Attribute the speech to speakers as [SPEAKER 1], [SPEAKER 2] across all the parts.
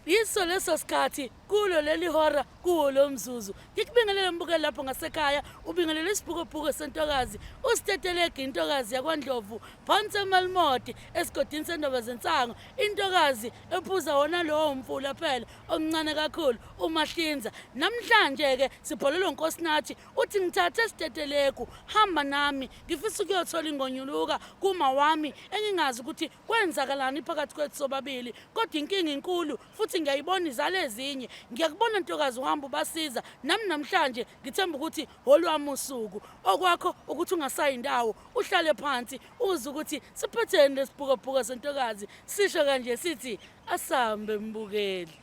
[SPEAKER 1] Yiso leso sikhathi kulo leli hora kuwo lo mzuzu. Ngikubingelele mbukeli lapho ngasekhaya, ubingelele isibhukubhuku sentokazi, usitetelegi intokazi yakwaNdlovu, phansi eMalimodi esigodini sendaba zensango, intokazi ephuza wona lowo mfula phela omncane kakhulu uMahlinza. Namhlanje ke sibholelwe uNkosinathi uthi ngithathe sitetelegu hamba nami ngifisa ukuyothola ingonyuluka kuma wami engingazi ukuthi kwenzakalani phakathi kwethu sobabili kodwa inkinga inkulu futhi ngiyayibona izala ezinye ngiyakubona ntokazi uhamba ubasiza nami namhlanje ngithemba ukuthi olwami usuku okwakho ukuthi ungasayi ndawo uhlale phansi uze ukuthi siphetheni lesibhukabhuka sentokazi sisho kanje sithi asambe mbukeli.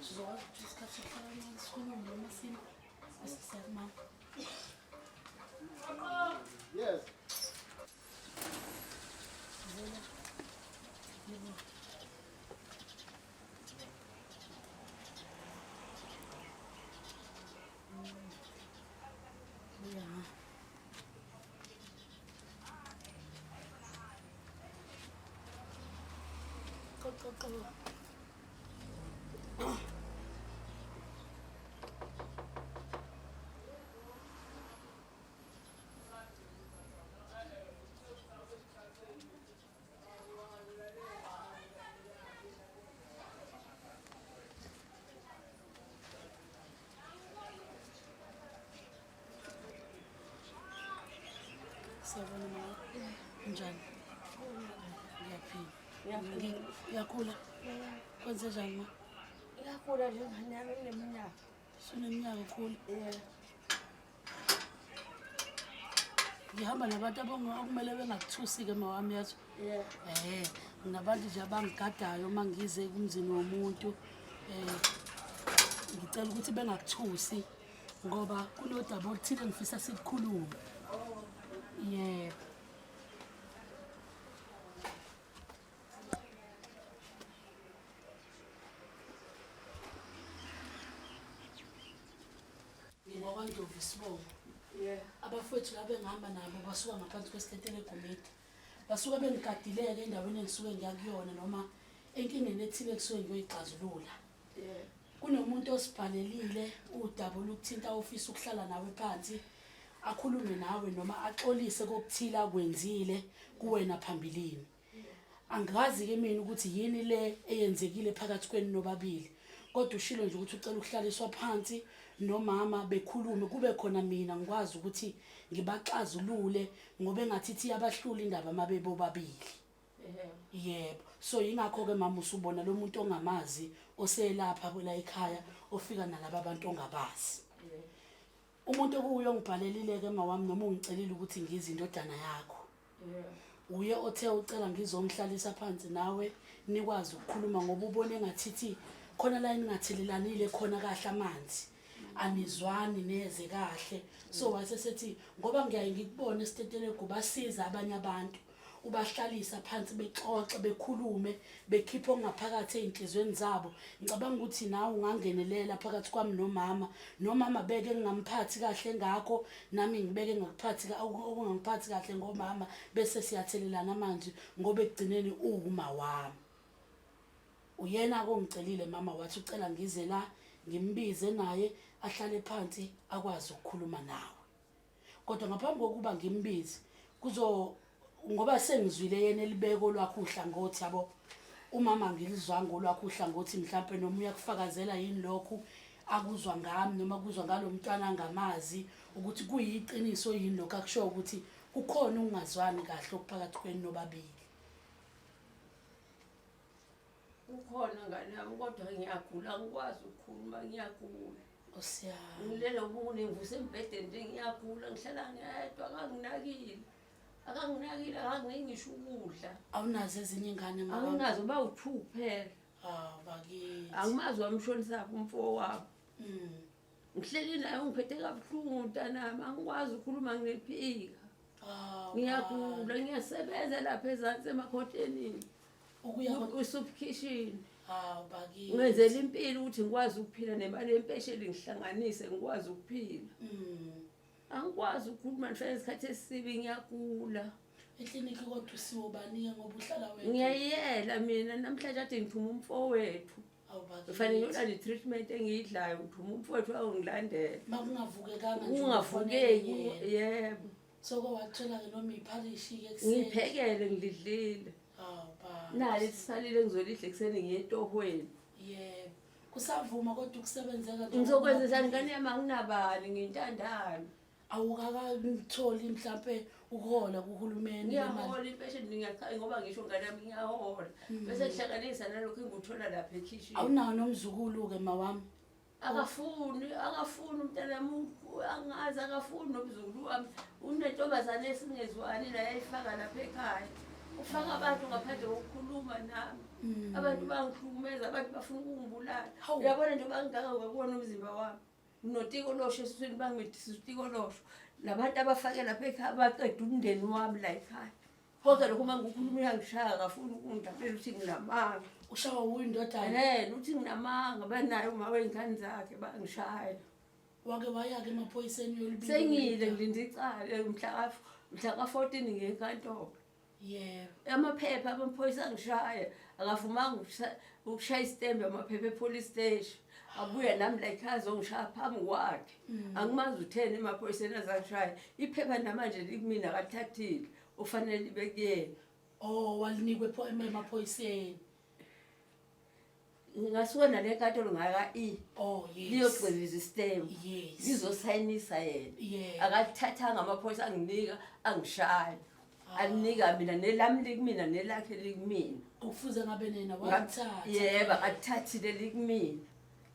[SPEAKER 1] Sizokwazi ukuthi isikhathi sokuhlala kancane sikhulume noma sime bese siya kumama.
[SPEAKER 2] Yes.
[SPEAKER 1] Ya. Qoqoqo. Sawubona mama. Unjani? Ngiyaphila. Uyakhula? Kwenze njani ma?
[SPEAKER 3] Iyakhula nje ingane yami ineminyaka.
[SPEAKER 1] Suneminyaka ukhula.
[SPEAKER 3] Yeah.
[SPEAKER 1] Ngihamba nabantu okumele bengakuthusi-ke mawami yazi.
[SPEAKER 3] Yeah.
[SPEAKER 1] Eh, nginabantu nje abangigadayo uma ngize kumzini womuntu. Eh, ngicela ukuthi bengakuthusi ngoba kunodaba oluthile engifisa silikhulume. Yebo. NgingowakwaNdlovu isibongo.
[SPEAKER 3] Yeah.
[SPEAKER 1] Abafowethu laba engihamba nabo basuka ngaphansi kwesitetela eGumede. Basuke bengigadileke endaweni engisuke ngiya kuyona noma enkingeni ethile kusuke ngiyoyixazulula.
[SPEAKER 3] Yeah.
[SPEAKER 1] Kunomuntu osibhalelile udaba olukuthinta ofisa ukuhlala nawe phansi akhulume nawe noma axolise kokuthile akwenzile kuwena phambilini. Angazi-ke mina ukuthi yini le eyenzekile phakathi kwenu nobabili kodwa ushilo nje ukuthi ucela ukuhlaliswa phansi nomama bekhulume kube khona mina ngikwazi ukuthi ngibaxazulule ngoba engathi ithi iyabahlula indaba uma bebobabili. Yebo. So yingakho-ke mama usubona lo muntu ongamazi oselapha la ekhaya ofika nalaba abantu ongabazi. Umuntu okuwuye ongibhalelile-ke mawami noma ungicelile ukuthi ngize indodana yakho. Uye othe ucela ngizomhlalisa phansi nawe nikwazi ukukhuluma ngoba ubone engathithi khona la eningathelelanile khona kahle amanzi anizwani neze kahle so wasesethi ngoba ngiyaye ngikubone esitetelegu basiza abanye abantu ubahlalisa phansi bexoxe bekhulume bekhiphe okungaphakathi ey'nhliziyweni zabo ngicabanga ukuthi nawe ungangenelela phakathi kwami nomama nomama beke ngingamphathi kahle ngakho nami ngibeke ngakuphathi okungangiphathi kahle ngomama bese siyathelelana manje ngoba ekugcineni uwuma wami uyena kongicelile mama wathi ucela ngize la ngimbize naye ahlale phansi akwazi ukukhuluma nawe Kodwa ngaphambi kokuba ngimbize kuzo ngoba sengizwile yena elibeko lwakhe uhlangothi yabo umama ngilizwanga olwakhe uhlangothi mhlampe noma uyakufakazela yini lokhu akuzwa ngami noma kuzwa ngalo mntwana angamazi ukuthi kuyiqiniso yini lokhu akusho ukuthi kukhona ukungazwani kahle okuphakathi kwenu nobabili.
[SPEAKER 3] Kukhona ngane yami kodwa ngiyagula angikwazi ukukhuluma ngiyagula.
[SPEAKER 1] Nkosi yami.
[SPEAKER 3] Ngilele ubune ngivuse embhedeni nje ngiyagula ngihlala ngedwa akanginakile. Akanginakile akanginiki ngisho ukudla.
[SPEAKER 1] Awunazo ezinye ingane mama?
[SPEAKER 3] Anginazo bawu-two kuphela.
[SPEAKER 1] Hawu bakithi.
[SPEAKER 3] Angimazi wamshonisaphi umfo wabo. Ngihleli naye ungiphethe kabuhlungu mntanami angikwazi ukukhuluma nginephika.
[SPEAKER 1] Hawu.
[SPEAKER 3] Ngiyagula ngiyasebenza lapha ezansi emakhotenini.
[SPEAKER 1] Ukuya
[SPEAKER 3] Usoup kitchen.
[SPEAKER 1] Hawu bakithi.
[SPEAKER 3] Ngenzela impilo ukuthi ngikwazi ukuphila nemali yempesheli ngihlanganise ngikwazi ukuphila. Angikwazi ukukhuluma nifela isikhathi esibi ngiyagula.
[SPEAKER 1] Ekliniki kodwa usiwo banike ngoba uhlala wedwa.
[SPEAKER 3] Ngiyayiyela mina namhlanje ade ngithuma umfowethu.
[SPEAKER 1] Hawu bakithi.
[SPEAKER 3] Kufanele ngiyolanda i-treatment engiyidlayo ngithuma umfowethu ayongilandela.
[SPEAKER 1] Makungavukekanga nje
[SPEAKER 3] Kungavukeki
[SPEAKER 1] ufonele yena.
[SPEAKER 3] yebo.
[SPEAKER 1] Soko wathola-ke noma iphalishi-ke ekuseni.
[SPEAKER 3] Ngiphekele ngilidlile.
[SPEAKER 1] Hawu ba.
[SPEAKER 3] Nali lisalile ngizolidla ekuseni ngiye etohweni.
[SPEAKER 1] Yebo. Kusavuma kodwa ukusebenzeka nje.
[SPEAKER 3] Ngizokwenza njani ngane yami anginabani ngiyintandane.
[SPEAKER 1] Awukakatholi mhlampe ukuhola kuhulumeni le mali.
[SPEAKER 3] Ngiyahola impesheni ngiyacha ngoba ngisho ngane yami ngiyahola. Bese ngihlanganisa nalokhu engikuthola lapha ekhishini.
[SPEAKER 1] Awunawo nomzukulu-ke mawami.
[SPEAKER 3] Akafuni, akafuni umntanami angazi akafuni nomzukulu wami. Unentombazane esingezwani naye ayifaka lapha ekhaya. Ufaka abantu ngaphandle kokukhuluma nami. Abantu bangihlukumeza, abantu bafuna ukungibulala.
[SPEAKER 1] Hawu.
[SPEAKER 3] Uyabona nje bangaka ngakubona umzimba wami. Nginotikolosho esiswini bangithisa utikolosho. Labantu abafake lapha ekhaya baqeda umndeni wami la ekhaya. Konke lokhu uma ngikhuluma uyangishaya akafuni ukungilalela uthi nginamanga.
[SPEAKER 1] Ushawa wuyindodana.
[SPEAKER 3] Eh, uthi nginamanga banaye uma wey'ngane zakhe bangishaya.
[SPEAKER 1] Wake waya-ke emaphoyiseni uyolibika.
[SPEAKER 3] Sengiyile ngilinde icala mhla ka-14 ngiye enkantolo.
[SPEAKER 1] Yebo.
[SPEAKER 3] Amaphepha amaphoyisa angishaya akavumanga ukushaya isitembu amaphepha e-police station. Abuya nami la ekhaya azongishaya phambi kwakhe. Angimazi utheni emaphoyiseni azangishaya. Iphepha namanje likumina akalithathile ufanele libe kuyena.
[SPEAKER 1] Oh, walinikwe emaphoyiseni.
[SPEAKER 3] Ngasuka nale nkantolo ngaka-E.
[SPEAKER 1] Oh, yes.
[SPEAKER 3] Liyogxiviza isitembu.
[SPEAKER 1] Yes.
[SPEAKER 3] Lizosayinisa yena.
[SPEAKER 1] Yeah.
[SPEAKER 3] Akalithathanga amaphoyisa anginika angishaya. Alinika mina nelami likumina nelakhe likumina.
[SPEAKER 1] Kufuze ngabe nina walithatha.
[SPEAKER 3] Yebo, akalithathile likumina.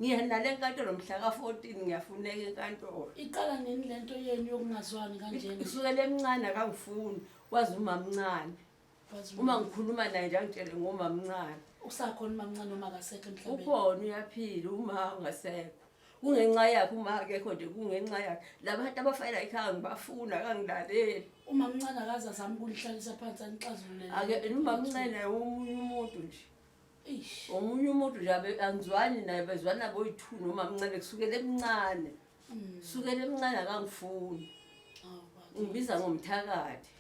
[SPEAKER 3] Ngiya nale nkantolo mhla ka-14 ngiyafuneka enkantolo.
[SPEAKER 1] Iqala nini lento yenu yokungazwani kanjena?
[SPEAKER 3] Kusukela emncane akangifuni, wazi umamncane.
[SPEAKER 1] Wazi
[SPEAKER 3] Uma ngikhuluma naye nje angitshele ngomamncane.
[SPEAKER 1] Usakhona umamncane noma akasekho emhlabeni?
[SPEAKER 3] Ukhona uyaphila uma ungasekho. Kungenxa yakhe uma akekho nje kungenxa yakhe. Labantu abafayela ekhaya ngibafuna akangilaleli.
[SPEAKER 1] Umamncane akaze azame ukunihlalisa phansi anixazululele.
[SPEAKER 3] Ake umamncane omunye umuntu nje.
[SPEAKER 1] Eish.
[SPEAKER 3] Omunye umuntu nje angizwani naye bezwana boyi-2 nomamncane kusukela emncane. Kusukela emncane akangifuni.
[SPEAKER 1] Awu, bakithi.
[SPEAKER 3] Ngibiza ngomthakathi.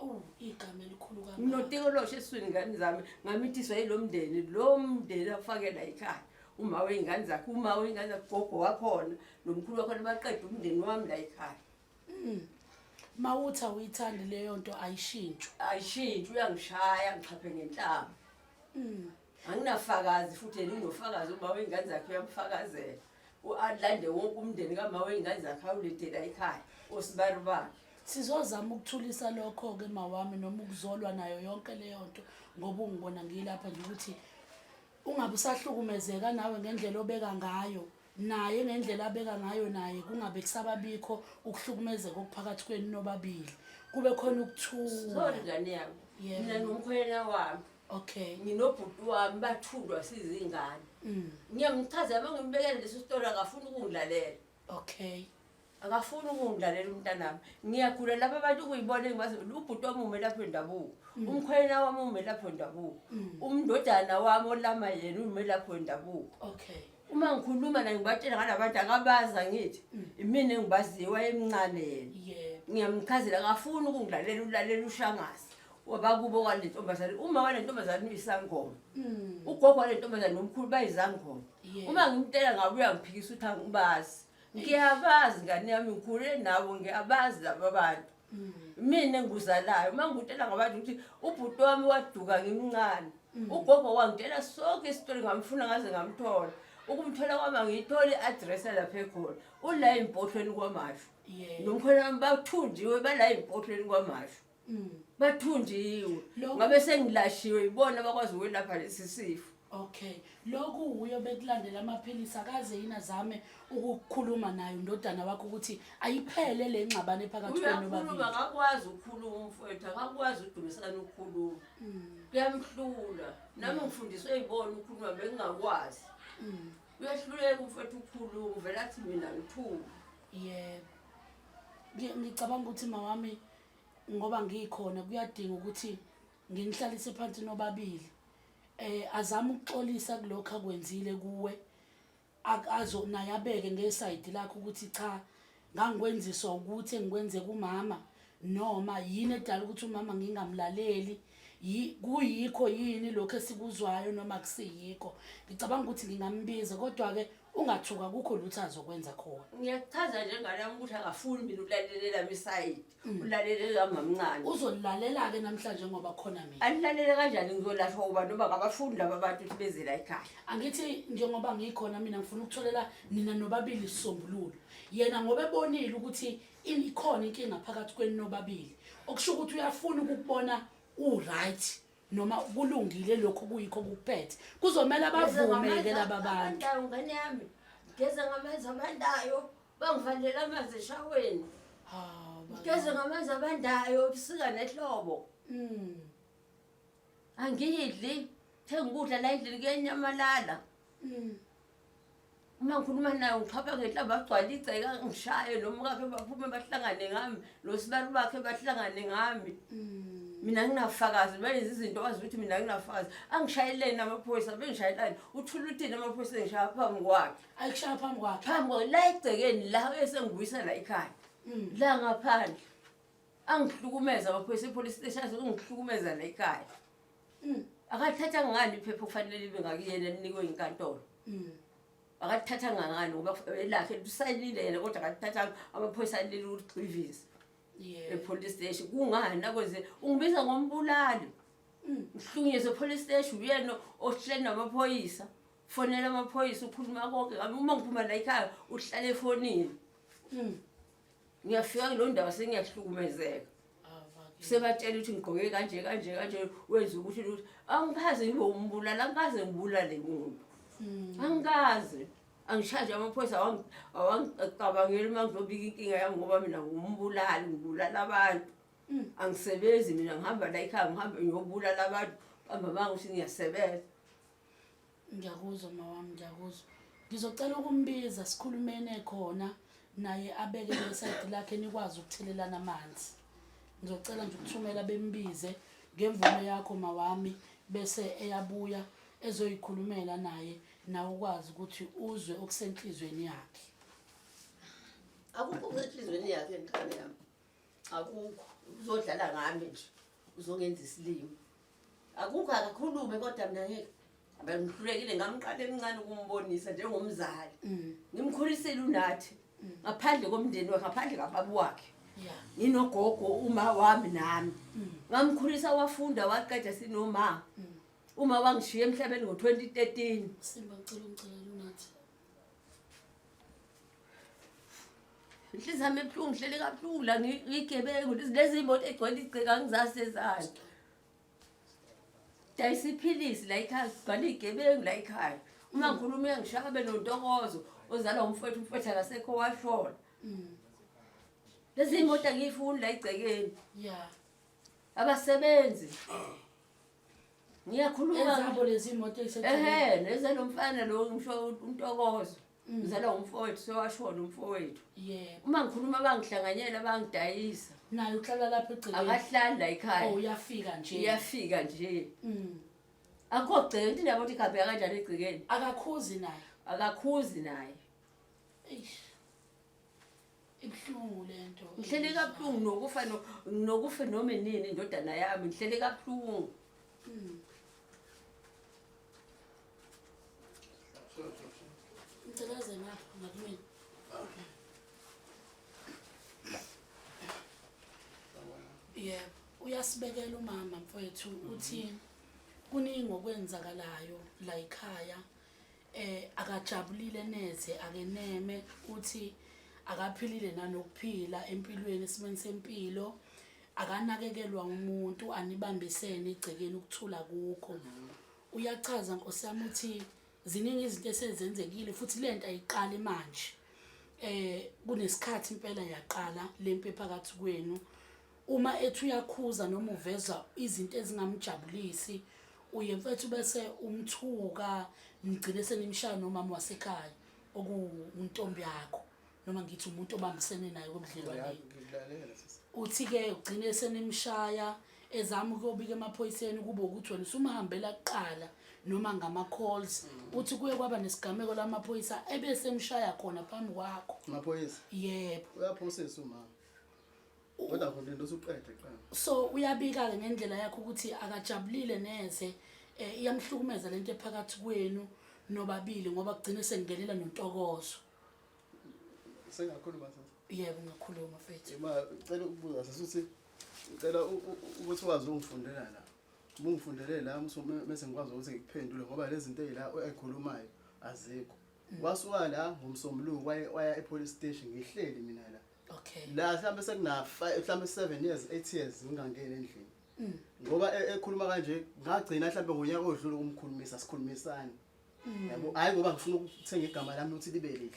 [SPEAKER 1] Oh, igama elikhulu kangaka.
[SPEAKER 3] Nginotikolosho esiswini ngane zami ngamithiswa yilo mndeni, lo mndeni afakela ekhaya. Uma wey'ngane zakhe, uma wey'ngane zakhe, ugogo wakhona nomkhulu wakhona baqeda umndeni wami la ekhaya.
[SPEAKER 1] Mawuthi awuyithandi leyo nto ayishintshwe.
[SPEAKER 3] Ayishintshwe, uyangishaya ngixhaphe ngenhlamba. Anginafakazi futhi yena unofakazi, uma wey'ngane zakhe uyamfakazela. Alande wonke umndeni kama wey'ngane zakhe awulethe la ekhaya, osibari bakhe.
[SPEAKER 1] Sizozama ukuthulisa lokho-ke mawami noma ukuzolwa nayo yonke leyo nto ngoba ungibona ngilapha nje ukuthi ungabe usahlukumezeka nawe ngendlela obeka ngayo naye ngendlela abeka ngayo naye kungabe kusababikho ukuhlukumezeka okuphakathi kwenu nobabili kube khona ukuthula.
[SPEAKER 3] Sorry ngane yami.
[SPEAKER 1] Yebo.
[SPEAKER 3] Mina nomkhwena wami.
[SPEAKER 1] Okay.
[SPEAKER 3] Nginobhuti wami bathundwa sizingane. Ngiyamchaza uma ngimbekela leso story akafuni ukungilalela.
[SPEAKER 1] Okay.
[SPEAKER 3] Akafuni ukungilalela umntanami. Ngiyagula laba abantu kuyibona engibazi ubhuti wami umelaphi wendabuko. Umkhwena wami umelaphi wendabuko. Umndodana wami olama yena umelaphi wendabuko.
[SPEAKER 1] Okay.
[SPEAKER 3] Uma ngikhuluma naye ngibatshela ngalabantu akabazi angithi. Imina engibaziyo wayemncane yena.
[SPEAKER 1] Yebo.
[SPEAKER 3] Ngiyamchazela akafuni ukungilalela ulalela ushangase. Wabakubo kwale ntombazane, uma wale ntombazane uyisangoma. Ugogo wale ntombazane nomkhulu bayizangoma.
[SPEAKER 1] Yebo.
[SPEAKER 3] Uma ngimtshela ngabe uyangiphikisa uthi angibazi. Ngiyabazi ngane yami ngikhule nabo ngiyabazi laba bantu. Mina engikuzalayo uma ngikutshela ngabantu ukuthi ubhuti wami waduka ngimncane. Ugogo wangitshela sonke isitori ngamfuna ngaze ngamthola. Ukumthola kwami angiyitholi i-address yalapha ekhona. Ula empohlweni kwaMashu.
[SPEAKER 1] Yebo.
[SPEAKER 3] Nomkhwena wami bathunjiwe bala empohlweni kwaMashu. Bathunjiwe. Ngabe sengilashiwe ibona abakwazi ukwelapha lesi sifo.
[SPEAKER 1] Okay. Lokhu uyo bekulandela amaphilisi akaze yini azame ukukhuluma naye undodana wakho ukuthi ayiphele le ngxabano ephakathi kwenu
[SPEAKER 3] Uyakhuluma
[SPEAKER 1] nobabili.
[SPEAKER 3] akakwazi ukukhuluma umfowethu, akakwazi udumisana ukukhuluma. Kuyamhlula. Nami ngifundiswe yibona ukukhuluma bengingakwazi. Uyahluleka umfowethu ukukhuluma, uvela athi mina ngithule.
[SPEAKER 1] Yebo. Ngicabanga ukuthi mawami ngoba ngikhona kuyadinga ukuthi nginihlalise phansi nobabili. Azame ukuxolisa kulokho akwenzile kuwe, azo naye abeke ngesayidi lakhe ukuthi cha, ngangikwenziswa ukuthi engikwenze kumama, noma yini edala ukuthi umama ngingamlaleli, kuyikho yini lokho esikuzwayo noma kusiyikho. Ngicabanga ukuthi ngingambiza, kodwa-ke ungathuka, kukho lutho azokwenza khona.
[SPEAKER 3] Ngiyakuchaza nje ngane yami ukuthi akafuni mina ukulalelela isayidi, ulalelela mamncane.
[SPEAKER 1] Uzolilalela-ke namhlanje ngoba khona mina.
[SPEAKER 3] Alilalele kanjani? Ngizolahlwa uba noma ngabafuni laba bantu ukuthi beze la ekhaya.
[SPEAKER 1] Angithi njengoba ngikhona mina, ngifuna ukutholela nina nobabili isisombululo. Yena ngoba ebonile ukuthi ikhona inkinga phakathi kwenu nobabili, okusho ukuthi uyafuna ukukubona u-right noma kulungile lokhu kuyikho kukuphethe, kuzomele abavume-ke laba bantu.
[SPEAKER 3] Abandayo ngane yami, ngigeza ngamanzi abandayo, bangivalela amanzi eshaweni.
[SPEAKER 1] Hawu,
[SPEAKER 3] Ngigeze ngamanzi abandayo ebusika nehlobo. Angidli, thenga ukudla la endlini kuyanyamalala. Uma ngikhuluma naye ngixhapha ngenhlamba, agcwale igceke, angishaye nomkakhe, baphume bahlangane ngami, nosibali bakhe bahlangane ngami. Mina nginafakazi, benza izinto wazi ukuthi mina nginafakazi. Angishayeleni amaphoyisa, bengishayelani? Uthula uthini amaphoyisa engishaya phambi kwakhe?
[SPEAKER 1] Ayikushaya phambi kwakhe?
[SPEAKER 3] Phambi kwakhe la egcekeni, la esengibuyisa la ekhaya. La ngaphandle. Angihlukumeza amaphoyisa e-police station, azongihlukumeza la ekhaya. Akalithatha ngani iphepha okufanele libe ngakuyena linikwe inkantolo? Akalithatha ngani ngoba elakhe lusayinile yena, kodwa akalithathanga, amaphoyisa alile ukuligxivisa e-police station. Kungani akwenze? Ungibiza ngombulali. Ngihlukunyezwe e-police station uyena ohleli namaphoyisa. Fonela amaphoyisa, ukhuluma konke ngami. Uma ngiphuma la ekhaya uhlala efonini. Ngiyafika kuleyo ndawo sengiyahlukumezeka. Sebatshela ukuthi ngigqoke kanje kanje kanje, wenza ukuthi angikaze ngibe umbulali, angikaze ngibulale muntu. Angikaze. Angishaje amaphoyisa awangicabangeli uma ngizobika inkinga yami ngoba mina ngumbulali, ngibulala abantu. Angisebenzi mina, ngihamba la ekhaya ngihambe ngiyobulala abantu. Bamba banga ukuthi ngiyasebenza.
[SPEAKER 1] Ngiyakuzwa mawami, ngiyakuzwa. Ngizocela ukumbiza sikhulumene khona naye, abeke nesayidi lakhe, nikwazi ukuthelelana amanzi. Ngizocela nje ukuthumela bembize ngemvume yakho mawami, bese eyabuya ezoyikhulumela naye, nawe ukwazi ukuthi uzwe okusenhlizweni yakhe.
[SPEAKER 3] Akukho okusenhlizweni yakhe ngane yami. Akukho. Uzodlala ngami nje. Uzongenza isilima. Akukho, akakhulume kodwa mina ngeke. Bengihlulekile, ngamqala emncane ukumbonisa njengomzali. Ngimkhulisile uNathi ngaphandle komndeni wakhe, ngaphandle kababa wakhe. Nginogogo uma wami nami. Ngamkhulisa wafunda waqeda sinoma. Uma wangishiya emhlabeni ngo-2013.
[SPEAKER 1] Simba, ngicela ungicelela uNathi.
[SPEAKER 3] Inhliziyo yami ebuhlungu, ngihlele kabuhlungu la, ngiyigebengu. Lezi moto egcwele igceke angizazi ezani. Dayisa iphilisi la ekhaya, kugcwale iy'gebengu la ekhaya. Uma ngikhuluma uyangishaya, abe nontokozo ozalwa umfowethu, umfowethu akasekho washona. Lezi iy'moto angiyifuni la egcekeni. Abasebenzi. Ngiyakhuluma.
[SPEAKER 1] Ezabo lezi moto ey'segcekeni.
[SPEAKER 3] Ehhe, nezalo mfana lo ngisho uNtokozo. Uzalwa umfowethu, sewashona umfowethu. Uma ngikhuluma bangihlanganyela, bangidayisa.
[SPEAKER 1] Naye uhlala lapha egcekeni.
[SPEAKER 3] Akahlali la ekhaya.
[SPEAKER 1] Oh, uyafika nje.
[SPEAKER 3] Uyafika nje. Akukho gceke, into indaba ukuthi ikhaphe kanjani egcekeni.
[SPEAKER 1] Akakhuzi naye.
[SPEAKER 3] Akakhuzi naye.
[SPEAKER 1] Eish. Ibuhlungu lento.
[SPEAKER 3] Ngihlele kabuhlungu nokufa nokufa noma nini indodana yami, ngihlele kabuhlungu.
[SPEAKER 1] Ngicela aze ngapha ngakumina. Yebo, uyasibekela umama mfowethu, uthi kuningi okwenzakalayo la ekhaya. Akajabulile neze, akeneme, uthi akaphilile nanokuphila empilweni, esimeni sempilo akanakekelwa umuntu, anibambisene egcekeni, ukuthula kukho. Uyachaza Nkosi yami, uthi ziningi izinto esezenzekile futhi lento ayiqali manje. Kunesikhathi impela yaqala lempi phakathi kwenu. Uma ethi uyakhuza noma uveza izinto ezingamjabulisi, uye mfethu bese umthuka, nigcine senimshaya nomama wasekhaya okuwuntombi yakho, noma ngithi umuntu obambisene naye kobudlelwaneni. Uthi-ke ugcine senimshaya, ezama ukuyobika emaphoyiseni, kube ukuthi wena usumhambela kuqala. noma ngama-calls. Uthi kuye kwaba nesigameko lamaphoyisa ebesemshaya khona phambi kwakho.
[SPEAKER 2] Amaphoyisa?
[SPEAKER 1] Yebo.
[SPEAKER 2] Uyaphosisa umama. Kodwa khona into usuqede qala.
[SPEAKER 1] So uyabika-ke ngendlela yakho ukuthi akajabulile neze, iyamhlukumeza lento ephakathi kwenu nobabili, ngoba kugcine sengingenela noNtokozo.
[SPEAKER 2] Sengakhuluma sisi?
[SPEAKER 1] Yebo, ungakhuluma mfethu.
[SPEAKER 2] Ma, ngicela ukubuza sisi ukuthi ngicela ukuthi wazi ungifundela la. Ubungifundele la bese ngikwazi ukuthi ngikuphendule, ngoba lezi zinto ezila ekhulumayo azikho. Wasuka la ngomsombuluko waya e-police station, ngihleli mina la. La mhlambe sekuna mhlambe 7 years, 8 years ngingangeni endlini. Ngoba ekhuluma kanje ngagcina mhlambe ngonyaka odlule ukumkhulumisa, sikhulumisana. Yabo, hayi ngoba ngifuna ukuthenga igama lami ukuthi libe lihle.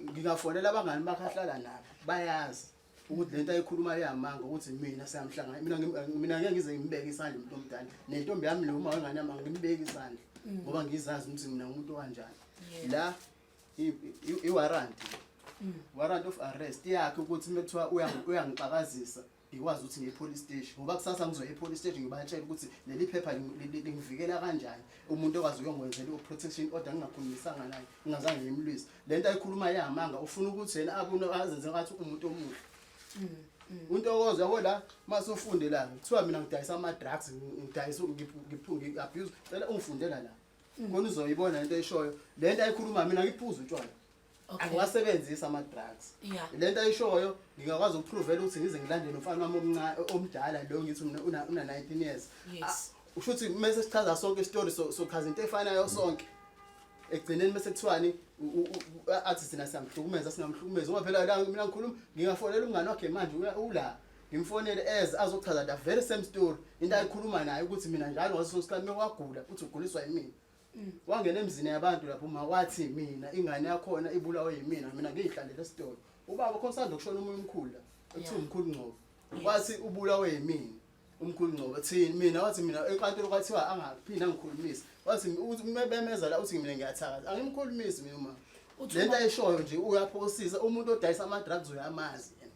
[SPEAKER 2] Ngingafonela abangani bakhe ahlala nabo, bayazi ukuthi lento ayikhuluma iyamanga, ukuthi mina siyamhlangana. Mina ngeke ngize ngimbeke isandla umuntu omdala. Nentombi yami noma wengane yami angimbeki isandla ngoba ngizazi ukuthi mina ngumuntu kanjani. La i-warrant. Warrant of arrest yakhe ukuthi mekuthiwa uyangixakazisa ngikwazi ukuthi ngiye police station, ngoba kusasa ngizoya e-police station ngibatshela ukuthi leli phepha lingivikela kanjani, umuntu okwazi ukuyongwenzela i-protection order ngingakhulumisanga naye, ngingazange ngimlwise. Lento ayikhuluma iyamanga, ufuna ukuthi yena abone azenze ngathi umuntu omuhle. UNtokozo yabo la mase ufunde la kuthiwa mina ngidayisa ama-drugs, ngidayisa, ngi-abuse, cela ungifundela la. Khona uzoyibona lento ayishoyo. Lento ayikhuluma mina ngiphuza utshwala. Angiwasebenzisi ama-drugs. Lento ayishoyo ngingakwazi ukuprovela ukuthi ngize ngilandele nomfana wami omncane omdala lo, ngithi mina una 19 years. Usho ukuthi mase sichaza sonke isitori, sochaza into efanayo sonke. Ekugcineni bese kuthiwani athi sina siyamhlukumeza, singamhlukumezi, ngoba phela la mina ngikhuluma ngingafonela umngane wakhe manje ula ngimfonele eze azochaza the very same story, into ayikhuluma naye ukuthi mina njalo ngaso sonke isikhathi mewagula uthi uguliswa yimina. Wangena emzini yabantu lapho uma wathi mina ingane yakhona ibulawe yimina, mina ngiyihlalele esitolo. Ubaba khona usanda kushona omunye umkhulu la, ekuthiwa umkhulu Ngcobo. Wathi ubulawe yimina umkhulu Ngcobo, thini mina, wathi mina enkantolo kwathiwa angaphinda angikhulumise. Wathi uthi bemeza la uthi mina ngiyathakatha, angimkhulumisi mina uma.
[SPEAKER 1] Uthi
[SPEAKER 2] Lento
[SPEAKER 1] uma
[SPEAKER 2] ayishoyo nje uyaphosisa, umuntu odayisa ama-drugs uyamazi yena.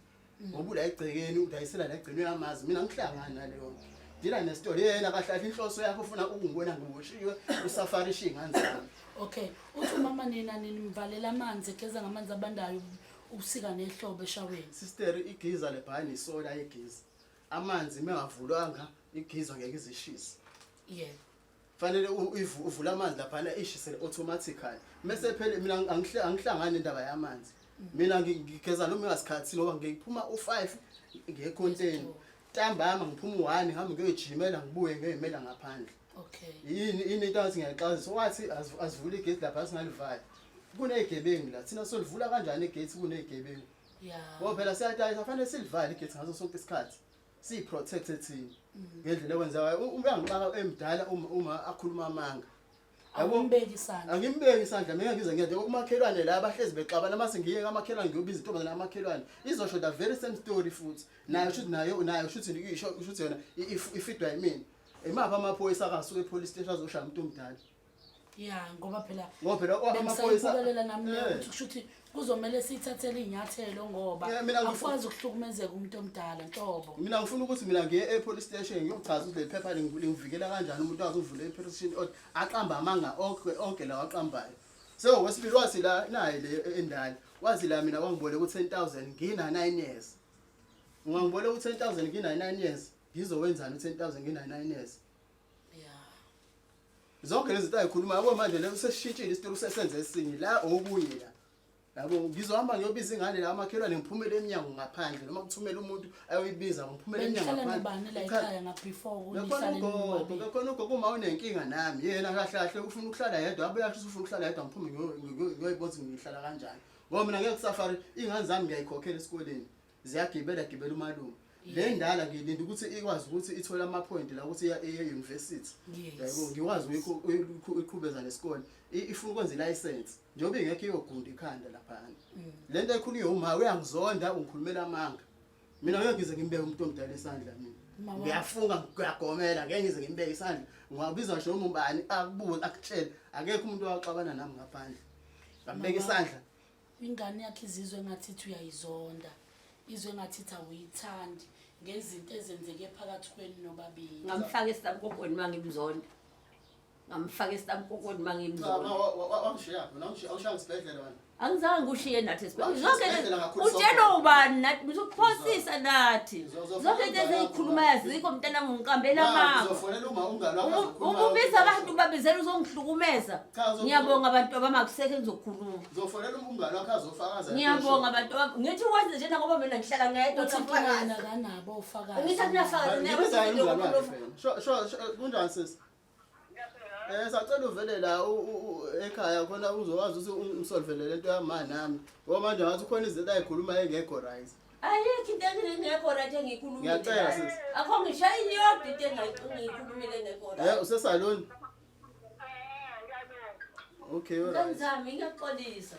[SPEAKER 2] Ngoba ula egcekeni udayisela la egcekeni uyamazi, mina ngihlangana naleyo nto. Dila nesitori yena kahle kahle inhloso yakho ufuna ukungibona ngiboshiwe usafarisha iy'ngane zami.
[SPEAKER 1] Okay, uthi umama nina nimvalela amanzi, egeza ngamanzi abandayo ubusika nehlobo eshaweni.
[SPEAKER 2] Sister, igiza lebhani isola yegiza. Amanzi mengavulwanga igiza ngeke izishise. Fanele uvule amanzi laphana ishisele automatically. Mase phela mina angihlangani nendaba yamanzi. Mina ngigeza noma ngasikhathi ngoba ngiphuma u5 ngiye contain. Ntambama ngiphuma u1 ngihambe ngiyojimela ngibuye ngiyoyimela ngaphandle. Yini into athi ngiyaqazisa wathi asivule igate lapha singalivali. Kunezigebengu la, thina solivula kanjani igate kunezigebengu? Ngoba phela siyatayisa, fanele silivale igate ngaso sonke isikhathi. Siyiprotect thina. Ngendlela ekwenzekayo uyangixaka emdala uma akhuluma amanga. Yabo?
[SPEAKER 1] Awumbeki isandla.
[SPEAKER 2] Angimbeki isandla, mina ngize ngiyade umakhelwane la abahlezi bexabana, mase ngiye kamakhelwane ngiyobiza intombazane yamakhelwane. Izosho the very same story futhi. Nayo shuthi nayo nayo shuthi isho shuthi yona ifidwa yimina. Emaphi amaphoyisa akasuke epolice station azoshaya umuntu omdala?
[SPEAKER 1] Ya, ngoba phela
[SPEAKER 2] Ngoba phela amaphoyisa
[SPEAKER 1] bengisayibukela nami leyo ukuthi kusho ukuthi kuzomele siyithathele iy'nyathelo ngoba
[SPEAKER 2] Yeah, mina
[SPEAKER 1] akukwazi ukuhlukumezeka umuntu omdala nhlobo.
[SPEAKER 2] Mina ngifuna ukuthi mina ngiye e-police station ngiyochaza ukuthi leli phepha lingivikela kanjani, umuntu azovula e-police station aqamba amanga onke lawa aqambayo. So okwesibili wathi la naye le endala wathi la mina wangiboleka u-10,000 ngina 9 years. Ungangiboleka u-10,000 ngina 9 years, ngizowenzani u-10,000 ngina 9 years? Zonke lezi zinto ayikhuluma yabo manje le useshintshile isitori, usesenze esinye la okunye la. Yabo ngizohamba ngiyobiza ingane la amakhelwane ngiphumele eminyango ngaphandle noma kuthumela umuntu ayoyibiza ngiphumele eminyango
[SPEAKER 1] Bengihlala
[SPEAKER 2] ngaphandle.
[SPEAKER 1] nobani la
[SPEAKER 2] Cha,
[SPEAKER 1] ekhaya nga before
[SPEAKER 2] Bekhona
[SPEAKER 1] unihlale
[SPEAKER 2] ugogo,
[SPEAKER 1] nobabili?
[SPEAKER 2] bekhona ugogo uma unenkinga nami yena kahle kahle ufuna ukuhlala yedwa, abuye asho ufuna ukuhlala yedwa ngiphume ngiyoyibona ukuthi ngihlala kanjani. Ngoba mina ngeke kusafari ingane zami ngiyayikhokhela esikoleni. Ziyagibela gibela umalume. Le ndala ngilinda ukuthi ikwazi ukuthi ithole ama point la ukuthi iya e-university. Yabo ngikwazi uyiqhubeza nesikole. Ifuna ukwenza ilicense. Njengoba ingekho iyogunda ikhanda lapha. Lento ekhulunywa uma uyangizonda ungikhulumela amanga. Mina ngeke ngize ngimbeke umuntu omdala isandla mina.
[SPEAKER 1] Ma wami.
[SPEAKER 2] Ngiyafunga ngiyagomela ngeke ngize ngimbeke isandla. Ngiwabiza ngisho noma ubani akubuze akutshele akekho umuntu owaxabana nami ngaphandle. Ngambeka
[SPEAKER 1] Ma wami.
[SPEAKER 2] isandla.
[SPEAKER 1] Ingane yakhe izizwe engathi ithi uyayizonda. Izwe engathi ithi awuyithandi ngezinto ezenzeke phakathi kwenu nobabili.
[SPEAKER 3] Ngamfaka esabukogweni mangimzonda. Ngamfaka esitamkokweni uma
[SPEAKER 2] Cha,
[SPEAKER 3] ngimzona.
[SPEAKER 2] ma wangishiya mina, awushiya ngisibhedlela wena.
[SPEAKER 3] Angizange ngikushiye nathi esibhedlela.
[SPEAKER 2] Wangishiya
[SPEAKER 3] Zonke
[SPEAKER 2] esibhedlela ngakhulisa
[SPEAKER 3] utshelwa
[SPEAKER 2] ugogo.
[SPEAKER 3] ubani nathi uzokuphosisa nathi. Zonke into eziyikhulumayo azikho mntanami ngiqambela
[SPEAKER 2] Ma,
[SPEAKER 3] amanga.
[SPEAKER 2] ngizofonela uma umngani wakho azokhuluma.
[SPEAKER 3] Uma ubiza abantu ubabizela uzongihlukumeza.
[SPEAKER 2] Cha,
[SPEAKER 3] Ngiyabonga abantu abami akusekho engizokukhuluma.
[SPEAKER 2] Ngizofonela umngani wakho azofakaza.
[SPEAKER 3] Ngiyabonga abantu abami. Ngithi wenze njena ngoba mina ngihlala ngedwa
[SPEAKER 1] Uthi
[SPEAKER 3] ngiyafakaza.
[SPEAKER 1] wena kanabo ofakazi.
[SPEAKER 3] Ngithi akunafakazi
[SPEAKER 2] Ngibiza yena umngani wakhe phela. Sho sho sho, kunjani sisi? Sacela uvele la ekhaya khona uzokwazi ukuthi ungisolvele lento yama nami. Ngoba manje ngathi khona izinto ayikhuluma engekho right.
[SPEAKER 3] Ayikho into engekho right engiyikhulumile.
[SPEAKER 2] Ngiyacela sisi.
[SPEAKER 3] Akho ngisho iyodwa into engiyikhulumile engekho right.
[SPEAKER 2] Usesaloni? Okay, all right.
[SPEAKER 3] Ngizami ngiyaxolisa.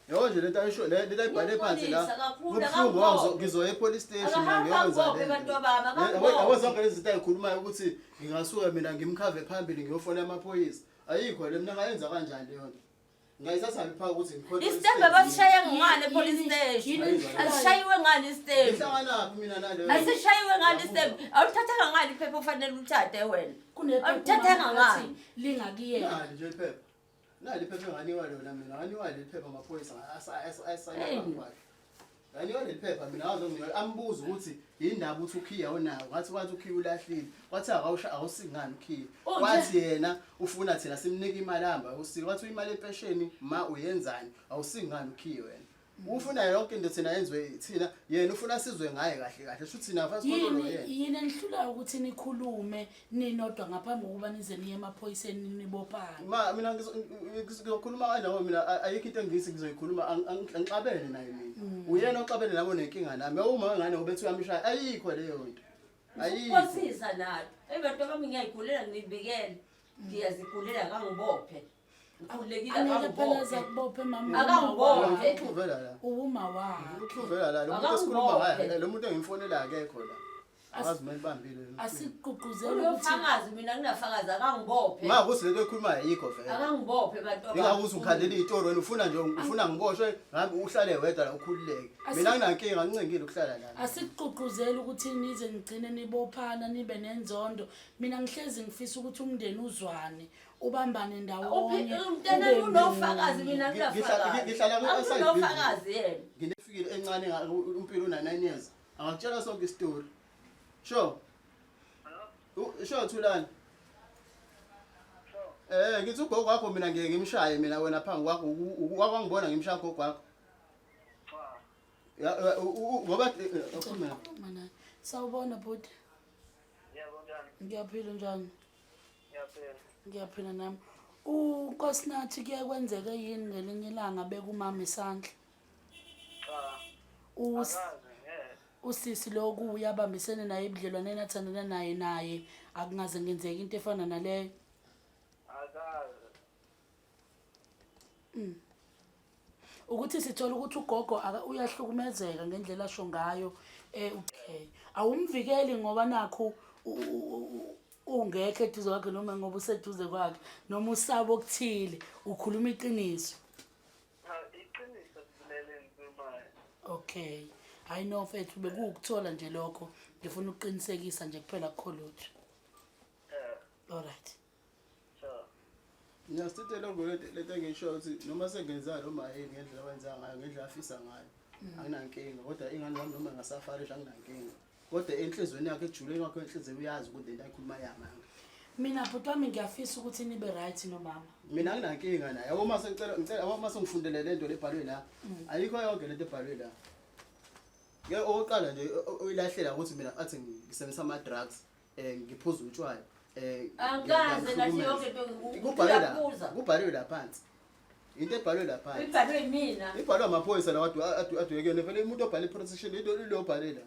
[SPEAKER 2] Yabo nje lento ayisho le lento ayibhale phansi la.
[SPEAKER 3] Ngiyapholisa kakhulu,
[SPEAKER 2] Kubuhlungu
[SPEAKER 3] akangibophe.
[SPEAKER 2] ngizoya e-police station mina
[SPEAKER 3] Akahambe
[SPEAKER 2] ngiyokwenza
[SPEAKER 3] angibophe
[SPEAKER 2] le nto.
[SPEAKER 3] bantu bami, akangibophe.
[SPEAKER 2] Yabo zonke lezi zinto ayikhulumayo ukuthi ngingasuka mina ngimkhave phambili ngiyofona amaphoyisa. Ayikho le mina ngayenza kanjani leyo nto. Ngayithatha phi phaka ukuthi ngikhona.
[SPEAKER 3] Isitembu abasishaye ngale police station.
[SPEAKER 1] Yini
[SPEAKER 3] Asishayiwe ngale isitembu.
[SPEAKER 2] Ngihlanganaphi mina naleyo.
[SPEAKER 3] Asishayiwe ngale isitembu. Awuthathanga ngale iphepha ofanele ulithathe wena.
[SPEAKER 1] Kunephepha
[SPEAKER 3] Awuthathanga
[SPEAKER 1] umama athi
[SPEAKER 3] ngani?
[SPEAKER 1] lingakuyena.
[SPEAKER 2] Nali nje iphepha. Nali iphepha enganiwa lona mina, nganiwa leli phepha amaphoyisa asayina
[SPEAKER 3] Eyi.
[SPEAKER 2] phambi kwakhe. Nganiwa leli phepha mina ngazonginika ambuza ukuthi yindaba ukuthi ukhiya unawo. Ngathi wathi ukhiya ulahlile. Wathi akawusha awusingani ukhiya.
[SPEAKER 3] Oh, nje.
[SPEAKER 2] Wathi yena ufuna thina simnike imali ahamba ayosika. Wathi imali empesheni ma uyenzani awusingani ukhiya wena. Ufuna yonke into thina yenziwe thina yena ufuna sizwe ngaye kahle kahle. Shuthi thina first control
[SPEAKER 1] Yini
[SPEAKER 2] yena.
[SPEAKER 1] yini enihlulayo ukuthi nikhulume ninodwa ngaphambi kokuba nize niye emaphoyiseni nibophane?
[SPEAKER 2] Ma mina ngizokhuluma kanjani ngoba mina ayikho into engithi ngizoyikhuluma angixabene naye mina. Uyena oxabene nabo nenkinga nami. Uma ngane ngoba ethi uyamshaya ayikho leyo nto. Ayikho.
[SPEAKER 3] Phosisa nathi. Eyi bantu bami ngiyayigulela ngibikele. Ngiyazigulela kangibophe. Ngikhululekile
[SPEAKER 1] Angeke phela
[SPEAKER 3] akangibophe.
[SPEAKER 1] zakubophe mama.
[SPEAKER 3] Akangibophe.
[SPEAKER 2] Uxuvela la.
[SPEAKER 1] Uwuma wakhe.
[SPEAKER 2] Uxuvela la lo muntu esikhuluma ngaye lo muntu engimfonela akekho la. Akazi kumele bambile.
[SPEAKER 1] Asigqugquzele ukuthi
[SPEAKER 3] Uyofakazi mina nginafakazi akangibophe.
[SPEAKER 2] Ma ukuthi lento ekhuluma ayikho vele.
[SPEAKER 3] Akangibophe bantu bami.
[SPEAKER 2] Ingakuthi ungikhandela iy'toro wena ufuna nje ufuna ngiboshwe ngabe uhlale wedwa la ukhululeke. Mina nginankinga ngincengile ukuhlala la.
[SPEAKER 1] Asigqugquzele ukuthi nize nigcine nibophana nibe nenzondo. Mina ngihlezi ngifisa ukuthi umndeni uzwane, ubambane ndawonye.
[SPEAKER 3] Umntana
[SPEAKER 1] ube
[SPEAKER 3] unofakazi
[SPEAKER 1] munye.
[SPEAKER 3] mina nginafakazi.
[SPEAKER 2] Ngihlala ku-outside
[SPEAKER 3] Unofakazi yena.
[SPEAKER 2] Nginefikile encane uMpilo una 9 years. Angakutshela sonke isitori. Sure. Sure Thulani. Ngithi ugogo wakho mina ngeke ngimshaye mina wena phambi kwakho wakwangibona ngimshaya ugogo wakho. Ya ngoba ukhuluma na.
[SPEAKER 1] Khuluma naye. Sawubona bhuti.
[SPEAKER 4] Yebo njani?
[SPEAKER 1] Ngiyaphila njani?
[SPEAKER 4] Ngiyaphila.
[SPEAKER 1] Ngiyaphila nami. uNkosinathi kuye kwenzeke yini ngelinye ilanga bekumama isandla?
[SPEAKER 4] Cha. Akaze ngeke.
[SPEAKER 1] Usisi lo kuye abambisene naye ebudlelwaneni athandana naye naye akungaze ngenzeka into efana naleyo.
[SPEAKER 4] Akaze.
[SPEAKER 1] Ukuthi sithola ukuthi ugogo uyahlukumezeka ngendlela asho ngayo okay. Awumvikeli ngoba nakho ungekho eduze kwakhe noma ngoba useduze kwakhe noma usaba okuthile ukhuluma iqiniso.
[SPEAKER 4] Cha, iqiniso leli engikhulumayo.
[SPEAKER 1] Okay. Hayi no mfethu bekuwukuthola nje lokho ngifuna ukuqinisekisa nje kuphela kukho lutho. All right.
[SPEAKER 4] Sure.
[SPEAKER 2] Ngiyasithe lokho lento engisho ukuthi noma sengenza noma yini ngendlela wenza ngayo ngendlela afisa ngayo anginankinga kodwa ingane zami noma ngasafarisha anginankinga kodwa enhlizweni yakhe ejuleni kwakhe enhlizweni uyazi ukuthi lento ayikhuluma yamanga.
[SPEAKER 1] Mina bhuti wami ngiyafisa ukuthi nibe right nomama.
[SPEAKER 2] Mina anginankinga naye. Yabo uma sengicela ngicela yabo uma sengifundele lento lebhalwe la ayikho yonke lento ebhalwe la. Ngeke okokuqala nje uyilahlela ukuthi mina athi ngisebenzisa ama drugs ngiphuza utshwala
[SPEAKER 3] Angikaze nathi yonke into
[SPEAKER 2] kubhalwe la
[SPEAKER 3] ngiyaphuza.
[SPEAKER 2] kubhalwe la phansi. Into ebhalwe la phansi.
[SPEAKER 3] Ibhalwe mina.
[SPEAKER 2] Ibhalwe amaphoyisa lawa adwekene phela umuntu obhale protection into lo obhale la.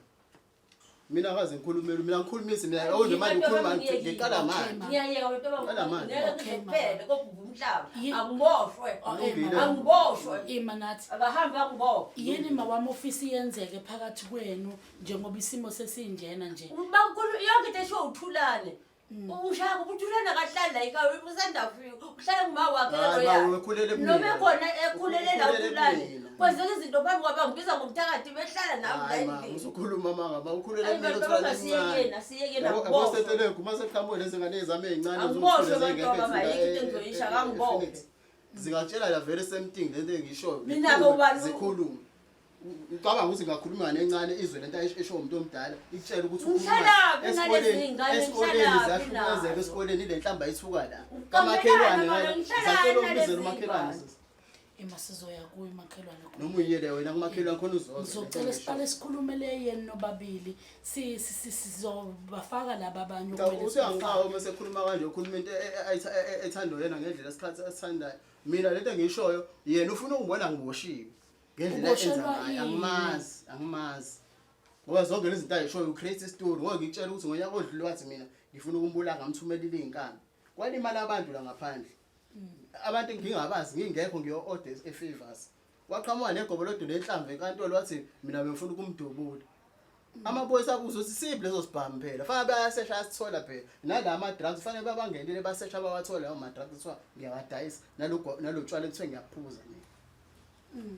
[SPEAKER 2] Mina akaze ngikhulumele mina ngikhulumisi mina yabo nje manje ukhuluma ngiqala manje.
[SPEAKER 3] Ngiyayeka wena baba.
[SPEAKER 2] Qala manje.
[SPEAKER 3] Ngeke
[SPEAKER 1] Okay, ma.
[SPEAKER 3] kuphele kokubumba umhlaba. Angiboshwe.
[SPEAKER 2] Kulungile.
[SPEAKER 3] Angiboshwe.
[SPEAKER 1] Ima nathi.
[SPEAKER 3] Abahambe angibophe.
[SPEAKER 1] Yini mawami ofisi yenzeke phakathi kwenu njengoba isimo sesinjena nje?
[SPEAKER 3] Bankulu yonke into esho uthulane. Ushaka ukuthi ulana kahlali la ekhaya usanda kufika. Uhlala kuma wakhe
[SPEAKER 2] Hayi,
[SPEAKER 3] lo
[SPEAKER 2] ma, ukhulele kumina.
[SPEAKER 3] Noma ekhona ekhulele la
[SPEAKER 2] Ukhulele
[SPEAKER 3] uthulane.
[SPEAKER 2] kumina.
[SPEAKER 3] Kwenzeka izinto phambi kwabo ngibiza ngomthakathi behlala nami la
[SPEAKER 2] Hayi ma,
[SPEAKER 3] endlini.
[SPEAKER 2] usukhuluma manga, ma ukhulele
[SPEAKER 3] Hayi,
[SPEAKER 2] kumina
[SPEAKER 3] bantu
[SPEAKER 2] uthulane
[SPEAKER 3] abasiyekeni,
[SPEAKER 2] emncane.
[SPEAKER 3] asiyekeni,
[SPEAKER 2] Yabo,
[SPEAKER 3] akuboshwe.
[SPEAKER 2] yabo, Stetelegu, uma seqhamuke lezi ngane zami ey'ncane
[SPEAKER 3] Angiboshwe
[SPEAKER 2] zomfundisi
[SPEAKER 3] abantu
[SPEAKER 2] ezingekho
[SPEAKER 3] ababa,
[SPEAKER 2] ezifunda
[SPEAKER 3] ayikho into engizoyisho, akangibophe.
[SPEAKER 2] e-Phoenix. Zingatshela la very same thing lento engishoyo.
[SPEAKER 3] Mina-ke ubani-
[SPEAKER 2] Zikhulume. Ucabanga ukuthi ngakhuluma nencane izwe lento esho umuntu omdala ikutshela ukuthi ukhuluma
[SPEAKER 3] Ngihlalaphi nalezi
[SPEAKER 2] esikoleni
[SPEAKER 3] ngane,
[SPEAKER 2] esikoleni
[SPEAKER 3] ngihlalaphi
[SPEAKER 2] ziyahlukumezeka
[SPEAKER 3] nazo?
[SPEAKER 2] esikoleni ile nhlamba ithuka la.
[SPEAKER 3] Uqambelana
[SPEAKER 2] Kamakhelwane
[SPEAKER 3] mama,
[SPEAKER 2] ngale,
[SPEAKER 3] ngihlala
[SPEAKER 2] zacela
[SPEAKER 3] nalezi
[SPEAKER 2] ukubizela umakhelwane
[SPEAKER 3] ngane.
[SPEAKER 2] sisi.
[SPEAKER 1] Ima sizoya kuyo umakhelwane khona.
[SPEAKER 2] Noma uyiyele wena kumakhelwane khona uzozwa.
[SPEAKER 1] Ngizocela siqale sikhulumele yena nobabili. Sizobafaka laba abanye
[SPEAKER 2] Cha
[SPEAKER 1] okumele
[SPEAKER 2] usuyangiqawa
[SPEAKER 1] sibafake.
[SPEAKER 2] uma sekhuluma kanje ukhuluma into ethandwa yena ngendlela isikhathi asithandayo. Mina lento engiyishoyo yena ufuna ukungibona ngiboshiwe. Ngendlela enza
[SPEAKER 1] Uboshelwa
[SPEAKER 2] ngayo
[SPEAKER 1] ini?
[SPEAKER 2] angimazi, angimazi. Ngoba zonke lezi zinto ayishoyo ucreate story ngoba ngikutshela ukuthi ngonyaka odlule wathi mina ngifuna ukumbulala ngamthumelile izinkabi. Kwalimala abantu la ngaphandle. Abantu engingabazi ngingekho ngiyo order e-Favors. Waqhamuka negobolodo lenhlamvu enkantolo wathi mina bengifuna ukumdubula. Amaphoyisa abuza ukuthi siphi leso sibhamu phela. Fanele bayasesha asithola phela. Nala ama drugs fanele babangenele basesha bawathola lawo ma drugs kuthiwa ngiyawadayisa nalo nalo tshwala kuthiwa ngiyaphuza mina.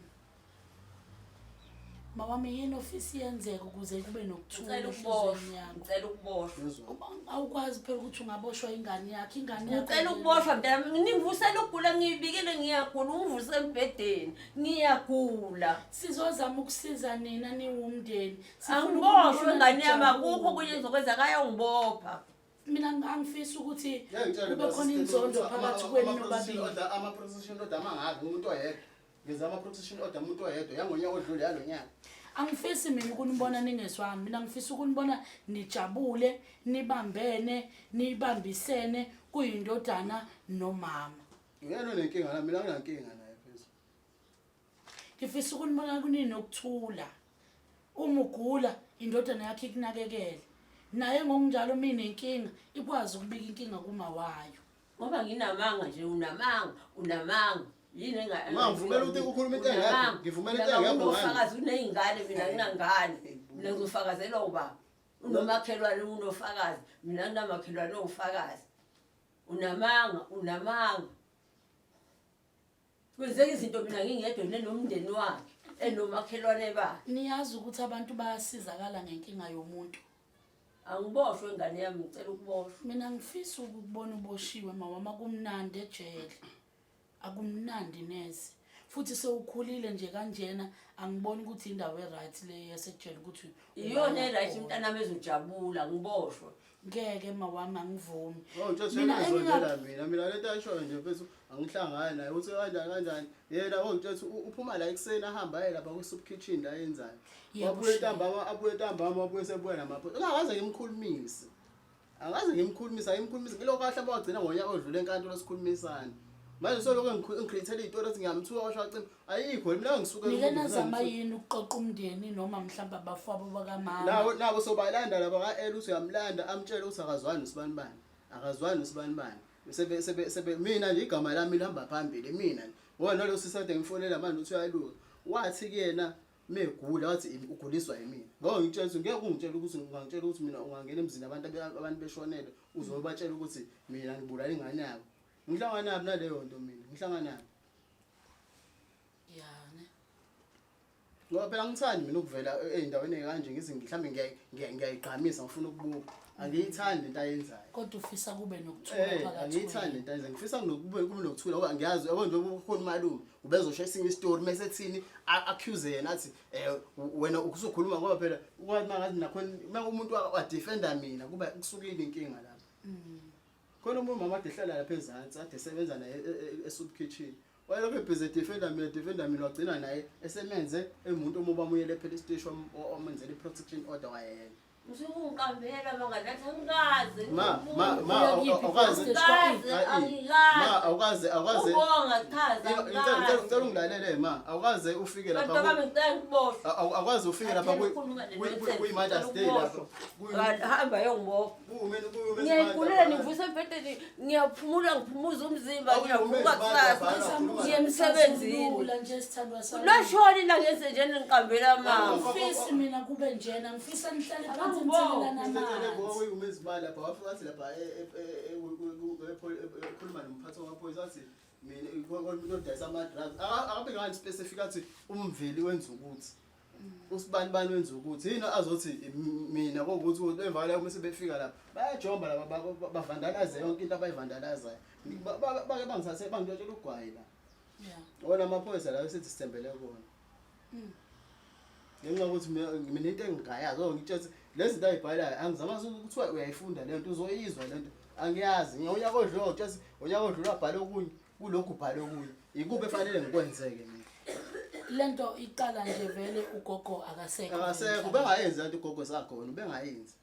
[SPEAKER 1] Mawami yini ofisi yenzeka ukuze kube nokuthula
[SPEAKER 3] Ngicela
[SPEAKER 1] enhliziyweni
[SPEAKER 3] ukuboshwa.
[SPEAKER 1] yakho?
[SPEAKER 3] Ngicela ukuboshwa.
[SPEAKER 2] Ngizwa.
[SPEAKER 1] Awukwazi phela ukuthi ungaboshwa ingane yakho, ingane yakho.
[SPEAKER 3] Ngicela ukuboshwa mntana, ningivusela ukugula ngiyibikile ngiyagula, ungivuse embhedeni. Ngiyagula.
[SPEAKER 1] Sizozama ukusiza nina niwumndeni. Sifuna
[SPEAKER 3] Angiboshwe
[SPEAKER 1] ukunibona
[SPEAKER 3] ngane yami
[SPEAKER 1] nijabule.
[SPEAKER 3] akukho okunye engizokwenza kayongibopha.
[SPEAKER 1] Mina angifisi ukuthi
[SPEAKER 2] Ngeke ngitshele
[SPEAKER 1] kube khona inzondo phakathi kwenu nobabili.
[SPEAKER 2] Ama protection order amangaki umuntu oyedwa. Ngenza ama protection order umuntu oyedwa yangonyaka odlule yalonyaka.
[SPEAKER 1] Angifisi mina ukunibona ningezwani. Mina ngifisa ukunibona nijabule, nibambene, nibambisene kuyindodana nomama.
[SPEAKER 2] Uyena onenkinga la mina anginankinga naye phezulu.
[SPEAKER 1] Ngifisa ukunibona kuninokuthula. Uma ugula indodana yakho ikunakekele. Naye ngokunjalo uma inenkinga ikwazi ukubika inkinga kuma wayo.
[SPEAKER 3] Ngoba nginamanga nje unamanga, unamanga. Yini enga
[SPEAKER 2] Ma, ngivumela ukuthi ukhulume into engekho.
[SPEAKER 3] Unamanga.
[SPEAKER 2] Ngivumela into engekho ngani?
[SPEAKER 3] Unofakazi uney'ngane mina nginangane. Mina ngizofakazelwa ubaba. Unomakhelwane unofakazi, mina nginamakhelwane owufakazi. Unamanga, unamanga. Kwenzeka izinto mina ngingedwa nenomndeni wakhe, enomakhelwane bakhe.
[SPEAKER 1] Niyazi ukuthi abantu bayasizakala ngenkinga yomuntu.
[SPEAKER 3] Angiboshwe ngane yami ngicela ukuboshwa.
[SPEAKER 1] Mina ngifisa ukubona uboshiwe mawama kumnandi ejele. Akumnandi neze. Futhi sewukhulile nje kanjena angiboni ukuthi indawo e-right le yasejele ukuthi
[SPEAKER 3] Iyona
[SPEAKER 1] ungaya
[SPEAKER 3] e-right
[SPEAKER 1] khona.
[SPEAKER 3] umntanami ezojabula ngiboshwe.
[SPEAKER 1] Ngeke mawami angivumi.
[SPEAKER 2] Oh nje
[SPEAKER 1] Mina
[SPEAKER 2] sengizondela mina mina lento ayishoyo nje mfethu angihlangani naye uthi kanjani kanjani yena ongitshela ukuthi uphuma la ekuseni ahamba aye lapha kwi-soup kitchen la yenzayo.
[SPEAKER 1] Yebo,
[SPEAKER 2] Wabuye
[SPEAKER 1] shame.
[SPEAKER 2] ntambama abuye ntambama wabuye sebuya namaphoyisa. Angakaze ngimkhulumise. Angikaze ngimkhulumise ayimkhulumise ngilokho kahle abagcina ngonyaka odlule enkantolo sikhulumisana. Manje soloko engicreatele iy'tori ethi ngiyamthuka washo wacima ayikho mina ngisuke
[SPEAKER 1] Nike nazama yini ukuqoqa umndeni noma mhlawumbe abafowabo bakamama?
[SPEAKER 2] Nawo nabo sobalanda laba ka-L uthi uyamlanda amtshele ukuthi akazwani nosibani bani. Akazwani nosibani bani. Sebe sebe sebe mina nje igama lami lihamba phambili mina. Ngoba nalo sisade ngimfonela manje uthi uyaluka. Wathi kuyena megula wathi uguliswa yimina. Ngoba ngitshela ukuthi ngeke ungitshele ukuthi ungangitshela ukuthi mina ungangena emzini abantu abantu beshonele uzobatshela ukuthi mina ngibulala ingane yabo. Ngihlanganaphi naleyo nto mina? Ngihlanganaphi?
[SPEAKER 1] Ya ne.
[SPEAKER 2] Ngoba phela angithandi mina ukuvela ey'ndaweni ey'kanje ngithi mhlawumbe ngiyayigqamisa ngifuna ukubuka. Angiyithandi into ayenzayo.
[SPEAKER 1] Kodwa ufisa kube nokuthula phakathi
[SPEAKER 2] Angiyithandi
[SPEAKER 1] kwenu.
[SPEAKER 2] into ayenzayo. Ngifisa kube nokuthula ngoba ngiyazi yabo nje ukhona umalume ubezoshaya esinye isitori mase ethini accuse yena athi wena usukhuluma ngoba phela ukwazi mangathi nakhona uma umuntu wadefenda mina kuba kusukile inkinga lapha. Khona umuntu mama ade ehlala lapha ezansi ade esebenza naye e-soup kitchen. Wayelokhu ebhizi defenda mina defenda mina wagcina naye esemenze emuntu omubi amuyele police station omenzela i-protection order wayena.
[SPEAKER 3] Usukungiqambela manganathi angikaze.
[SPEAKER 2] Ma ma ma
[SPEAKER 1] Uyakiphi
[SPEAKER 2] awukaze
[SPEAKER 1] i-police station?
[SPEAKER 3] Angikaze, angikaze.
[SPEAKER 2] ma awukaze awukaze
[SPEAKER 3] Ubonga chaza
[SPEAKER 2] Ngicela ngicela ungilalele ma awukaze ufike lapha
[SPEAKER 3] Bantu bami ngicela ngikuboshwe.
[SPEAKER 2] Awukaze ufike lapha
[SPEAKER 3] Ngicela ukukhuluma le nonsense,
[SPEAKER 2] kwi Mother's Day
[SPEAKER 3] ngicela
[SPEAKER 2] lapha.
[SPEAKER 3] ukuboshwa. Hamba yongibopha.
[SPEAKER 2] Kuwumeni
[SPEAKER 3] Ngiyayigulela ngivusa embhedeni ngiyaphumula ngiphumuza umzimba
[SPEAKER 2] Awuyi
[SPEAKER 3] ngiyavuka
[SPEAKER 2] umezi
[SPEAKER 3] kusasa
[SPEAKER 2] bandla, bhala,
[SPEAKER 3] ngiye emsebenzini.
[SPEAKER 1] Lula nje sithandwa sami.
[SPEAKER 3] Lwashona ilanga enze njena ngiqambela amanga.
[SPEAKER 1] Angifisi mina kube njena ngifisa nihlale phansi. Sengathi nithelelana
[SPEAKER 2] Ngithathele
[SPEAKER 1] amanzi.
[SPEAKER 2] ngoba umezimali lapha wafika wathi lapha ekhuluma nomphathi wamaphoyisa wathi mina kodayisa ama-drugs akabe ngani specific athi umveli wenza ukuthi usibani bani wenza ukuthi yini azothi mina kokuthi emva kwalokho uma sebefika lapha bayajomba laba bavandalaze yonke into abayivandalazayo. Bake bangithathe bangitshela ugwayi la.
[SPEAKER 1] Yeah.
[SPEAKER 2] Wona amaphoyisa lawo sithi sithembele kuwona. Ngenxa yokuthi mina into engingayazi oh ngitshela ukuthi lezi zinto ayibhalayo angizama kuthiwa uyayifunda le nto uzoyizwa le nto angiyazi. Ngonyaka odlule ngitshela ukuthi ngonyaka odlule wabhala okunye kulokhu ubhale okunye. Ikuphi efanele ngikwenzeke mina?
[SPEAKER 1] Lento iqala nje vele ugogo akasekho.
[SPEAKER 2] Akasekho ubengayenzi lento ugogo sakhona ubengayenzi.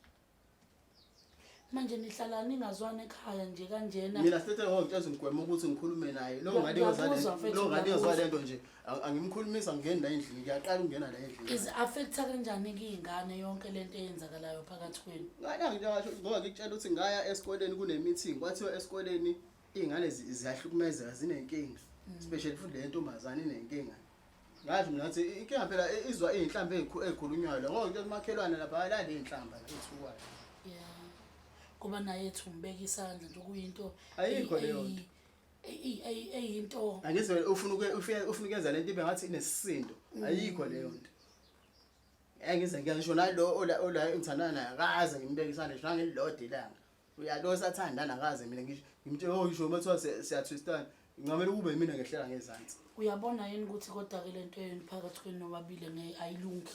[SPEAKER 1] Manje nihlala ningazwani ekhaya nje kanjena.
[SPEAKER 2] Mina sithethe ngo ngitshela ngigwema ukuthi ngikhulume naye. Lo ngane
[SPEAKER 1] Ngiyakuzwa mfethu,
[SPEAKER 2] lo ngane
[SPEAKER 1] ngiyakuzwa.
[SPEAKER 2] lento nje angimkhulumisa ngingeni la endlini ngiyaqala ukungena la endlini.
[SPEAKER 1] Is affecta kanjani kuyingane yonke lento eyenzakalayo phakathi kwenu?
[SPEAKER 2] Ngane ngisho ngoba ngikutshela ukuthi ngaya esikoleni kune meeting kwathiwa esikoleni izingane ziyahlukumezeka zinenkinga. Especially futhi le ntombazane inenkinga. Ngathi mina ngathi inkinga phela izwa izinhlamba ezikhulunywayo la ngoba ngitshela umakhelwane lapha alale izinhlamba la ethukwayo.
[SPEAKER 1] Yeah. Kuba naye ethi umbeka isandla nje kuyinto
[SPEAKER 2] Ayikho leyo nto.
[SPEAKER 1] Eyinto.
[SPEAKER 2] Angizwe ufuna ufuna ukuyenza lento ibe ngathi inesisindo. Ayikho leyo nto. Angize ngisho nalo ola ola engithandana naye akaze ngimbeke isandla ngisho nangililodwa ilanga. Uyalo sathandana akaze mina ngisho ngimtshela oh ngisho uma kuthiwa siyatwistana ngingamele kube mina ngehlela ngezansi.
[SPEAKER 1] Uyabona yini ukuthi kodwa ke lento yenu phakathi kwenu nobabili ayilungi.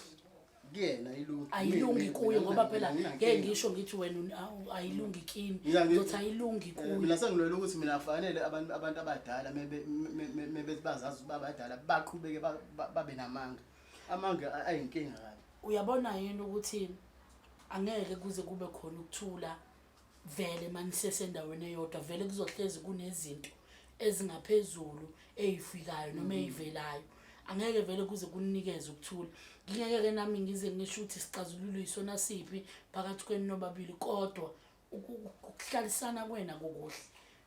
[SPEAKER 2] Kuyena ayilungi.
[SPEAKER 1] Ayilungi kuye ngoba phela ngeke ngisho ngithi wena ayilungi kimi. Ngizothi ayilungi kuye.
[SPEAKER 2] Mina sengilwela ukuthi mina kufanele abantu abadala mebe bazazi ukuba abadala baqhubeke babe namanga. Amanga ayinkinga kabi.
[SPEAKER 1] Uyabona yini ukuthi angeke kuze kube khona ukuthula vele manisesendaweni eyodwa vele kuzohlezi kunezinto ezingaphezulu eyifikayo noma eyivelayo angeke vele kuze kunikeze ukuthula. Ngingeke ke nami ngize ngisho ukuthi sixazulule isona siphi phakathi kwenu nobabili kodwa ukuhlalisana kwena kukuhle.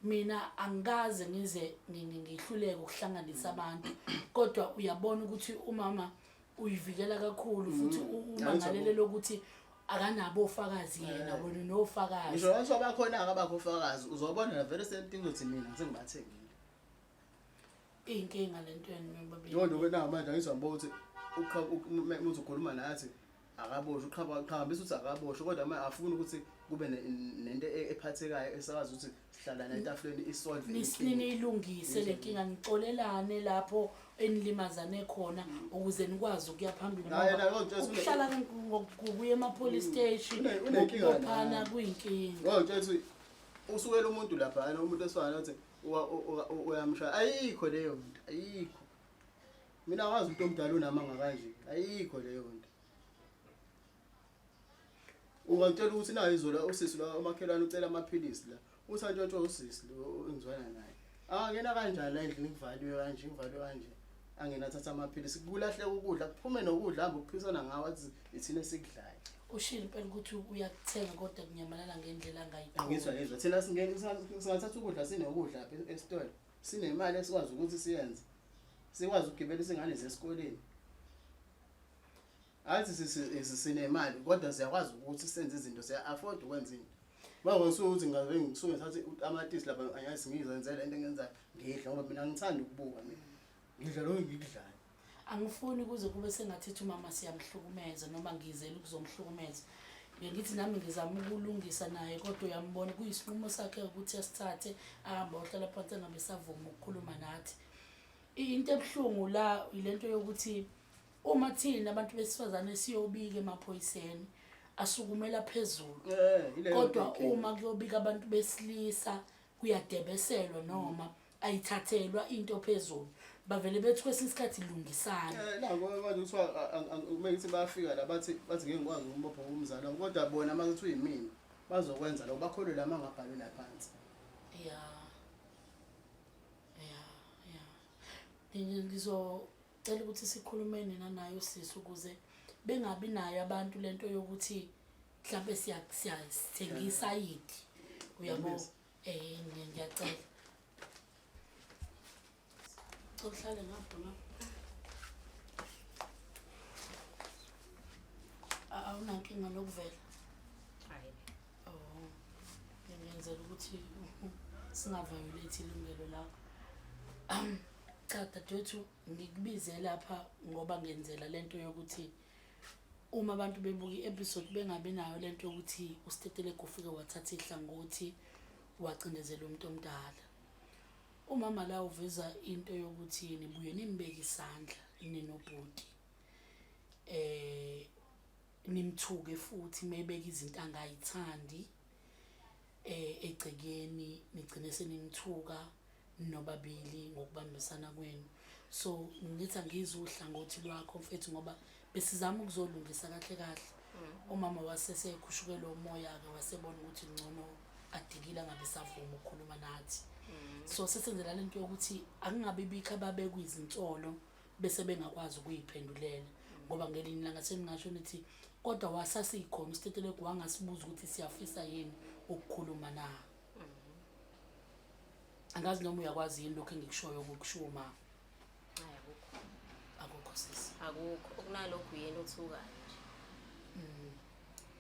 [SPEAKER 1] Mina angikaze ngize ngihluleke ukuhlanganisa abantu kodwa uyabona ukuthi umama uyivikela kakhulu futhi umangalelelo ukuthi akanabo ofakazi yena wena unofakazi.
[SPEAKER 2] Ngisho ngisho bakhona abakho ofakazi uzobona vele same thing uthi mina sengibathengile.
[SPEAKER 1] Inkinga lento yenu nobabili.
[SPEAKER 2] Yona wena manje angizwa ukuthi umuntu ukhuluma nathi akaboshwe uqhakambisa ukuthi akaboshwe kodwa manje afuni ukuthi kube nento ephathekayo esakwazi ukuthi sihlala netafuleni isolve
[SPEAKER 1] nilungise le nkinga nixolelane lapho enilimazane khona ukuze nikwazi ukuya phambili. Ukuhlala ngokuya ema-police station ngokubophana kuyinkinga.
[SPEAKER 2] Ngokutshela ukuthi usukela umuntu lapha umuntu esifana nokuthi uyamshaya ayikho leyo nto ayikho. Mina ngazi umuntu omdala unamanga kanje ayikho leyo nto. Ungangitshela ukuthi nayo izolo usisi la umakhelwane ucela amaphilisi la uthantshontsho usisi lo engizwana naye angena kanjani la endlini kuvaliwe kanje ngivaliwe kanje angena athatha amaphilisi kulahleka ukudla kuphume nokudla hambe ukuphisana ngawo athi ithina esikudlayo.
[SPEAKER 1] Ushilo impela ukuthi uyakuthenga kodwa kunyamalala ngendlela angayiqondi.
[SPEAKER 2] Angizwa ngizwa thina singena singathatha ukudla sinokudla lapha esitolo sinemali esikwazi ukuthi siyenze sikwazi ukugibela isingane zesikoleni. Athi sinemali kodwa siyakwazi ukuthi senze izinto siya afford ukwenza into. Manje ukuthi ngabe ngisuke ngithathe amatisi lapha anyazi ngizenzele into engenzayo ngidla ngoba mina ngithanda ukubuka mina. Ngidla lokho ngikudlayo.
[SPEAKER 1] Angifuni kuze kube sengathi umama siyamhlukumeza noma ngizele ukuzomhlukumeza. Ngithi nami ngizama ukulungisa naye kodwa uyambona kuyisinqumo sakhe ukuthi asithathe ahambe ohlala phansi engabe savuma ukukhuluma nathi. Into ebuhlungu la ilento yokuthi uma thina abantu besifazane siyobika emaphoyiseni asukumela phezulu kodwa uma kuyobika abantu besilisa kuyadebeselwa noma ayithathelwa into phezulu bavele bethi kwesinye isikhathi lungisana.
[SPEAKER 2] Nako manje kuthiwa uma ngithi bayafika la bathi ngeke ngikwazi ukumbopha umzali wami kodwa bona uma kuthi uyimina bazokwenza lokho bakholwe la mangabhalwe la phansi.
[SPEAKER 1] Yeah. Ngizocela ukuthi sikhulume nina nayo sisi ukuze bengabi nayo abantu lento yokuthi mhlambe siyasithengisa yidi. Uyabo? Ngiyacela. Uhlale ngapha ngapha. Awunankinga nokuvela. ukuthi singaviolate ilungelo lakho. Cha dadewethu, ngikubize lapha ngoba ngenzela lento yokuthi uma abantu bebuka i-episode bengabi nayo lento yokuthi uStetelegu ufike wathatha ihlangothi wacindezela umuntu omdala. Umama la uveza into yokuthi nibuye nimbeke isandla ninobhuti. Nimthuke futhi mebeka izinto angayithandi egcekeni, nigcine senimthuka nobabili ngokubambisana kwenu. So ngithi angizwe uhlangothi lwakho mfethu, ngoba besizama ukuzolungisa kahle kahle. Umama wasesekhushukelwe umoya-ke, wasebona ukuthi ngcono adikile angabe esavuma ukukhuluma nathi. So sesenzela lento yokuthi akungabi bikho ababekwa izinsolo bese bengakwazi ukuyiphendulela, ngoba ngelinye ilanga seningasho nithi kodwa wasasikhona uStetelegu wangasibuza ukuthi siyafisa yini ukukhuluma na. Angazi noma uyakwazi yini lokhu engikushoyo ukukushiwo ma.
[SPEAKER 5] Hayi, akukho.
[SPEAKER 1] Akukho sisi.
[SPEAKER 5] Akukho. Okunalokhu yena othukayo nje.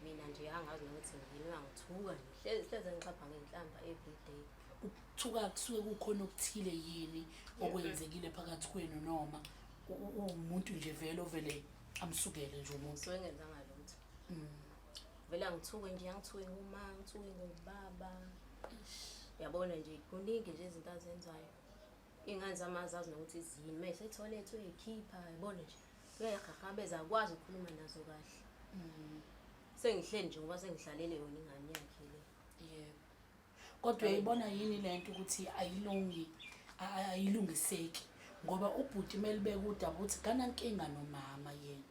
[SPEAKER 5] Mina nje angazi nokuthi ngini uyangithuka nje. Hlezi hlezi ngixhapha ngenhlamba every day.
[SPEAKER 1] Ukuthuka kusuke kukhona okuthile yini okwenzekile phakathi kwenu, noma uwumuntu nje vele ovele amsukele nje umuntu?
[SPEAKER 5] Suke ngenzanga lutho. Vele angithuke nje, angithuke ngoma, angithuke ngobaba. Yabona nje kuningi nje izinto azenzayo. Iy'ngane zami azazi nokuthi ziyini. Uma esethoyilethi uyikhipha, yabona nje. Uyayihhahhabeza, akwazi ukukhuluma nazo kahle. Sengihleli nje ngoba sengihlalele yona ingane yakhe le.
[SPEAKER 1] Yebo. Kodwa uyayibona yini lento ukuthi ayilungi, ayilungiseki, ngoba ubhuti kumele ubeke udaba ukuthi kanankinga nomama yena,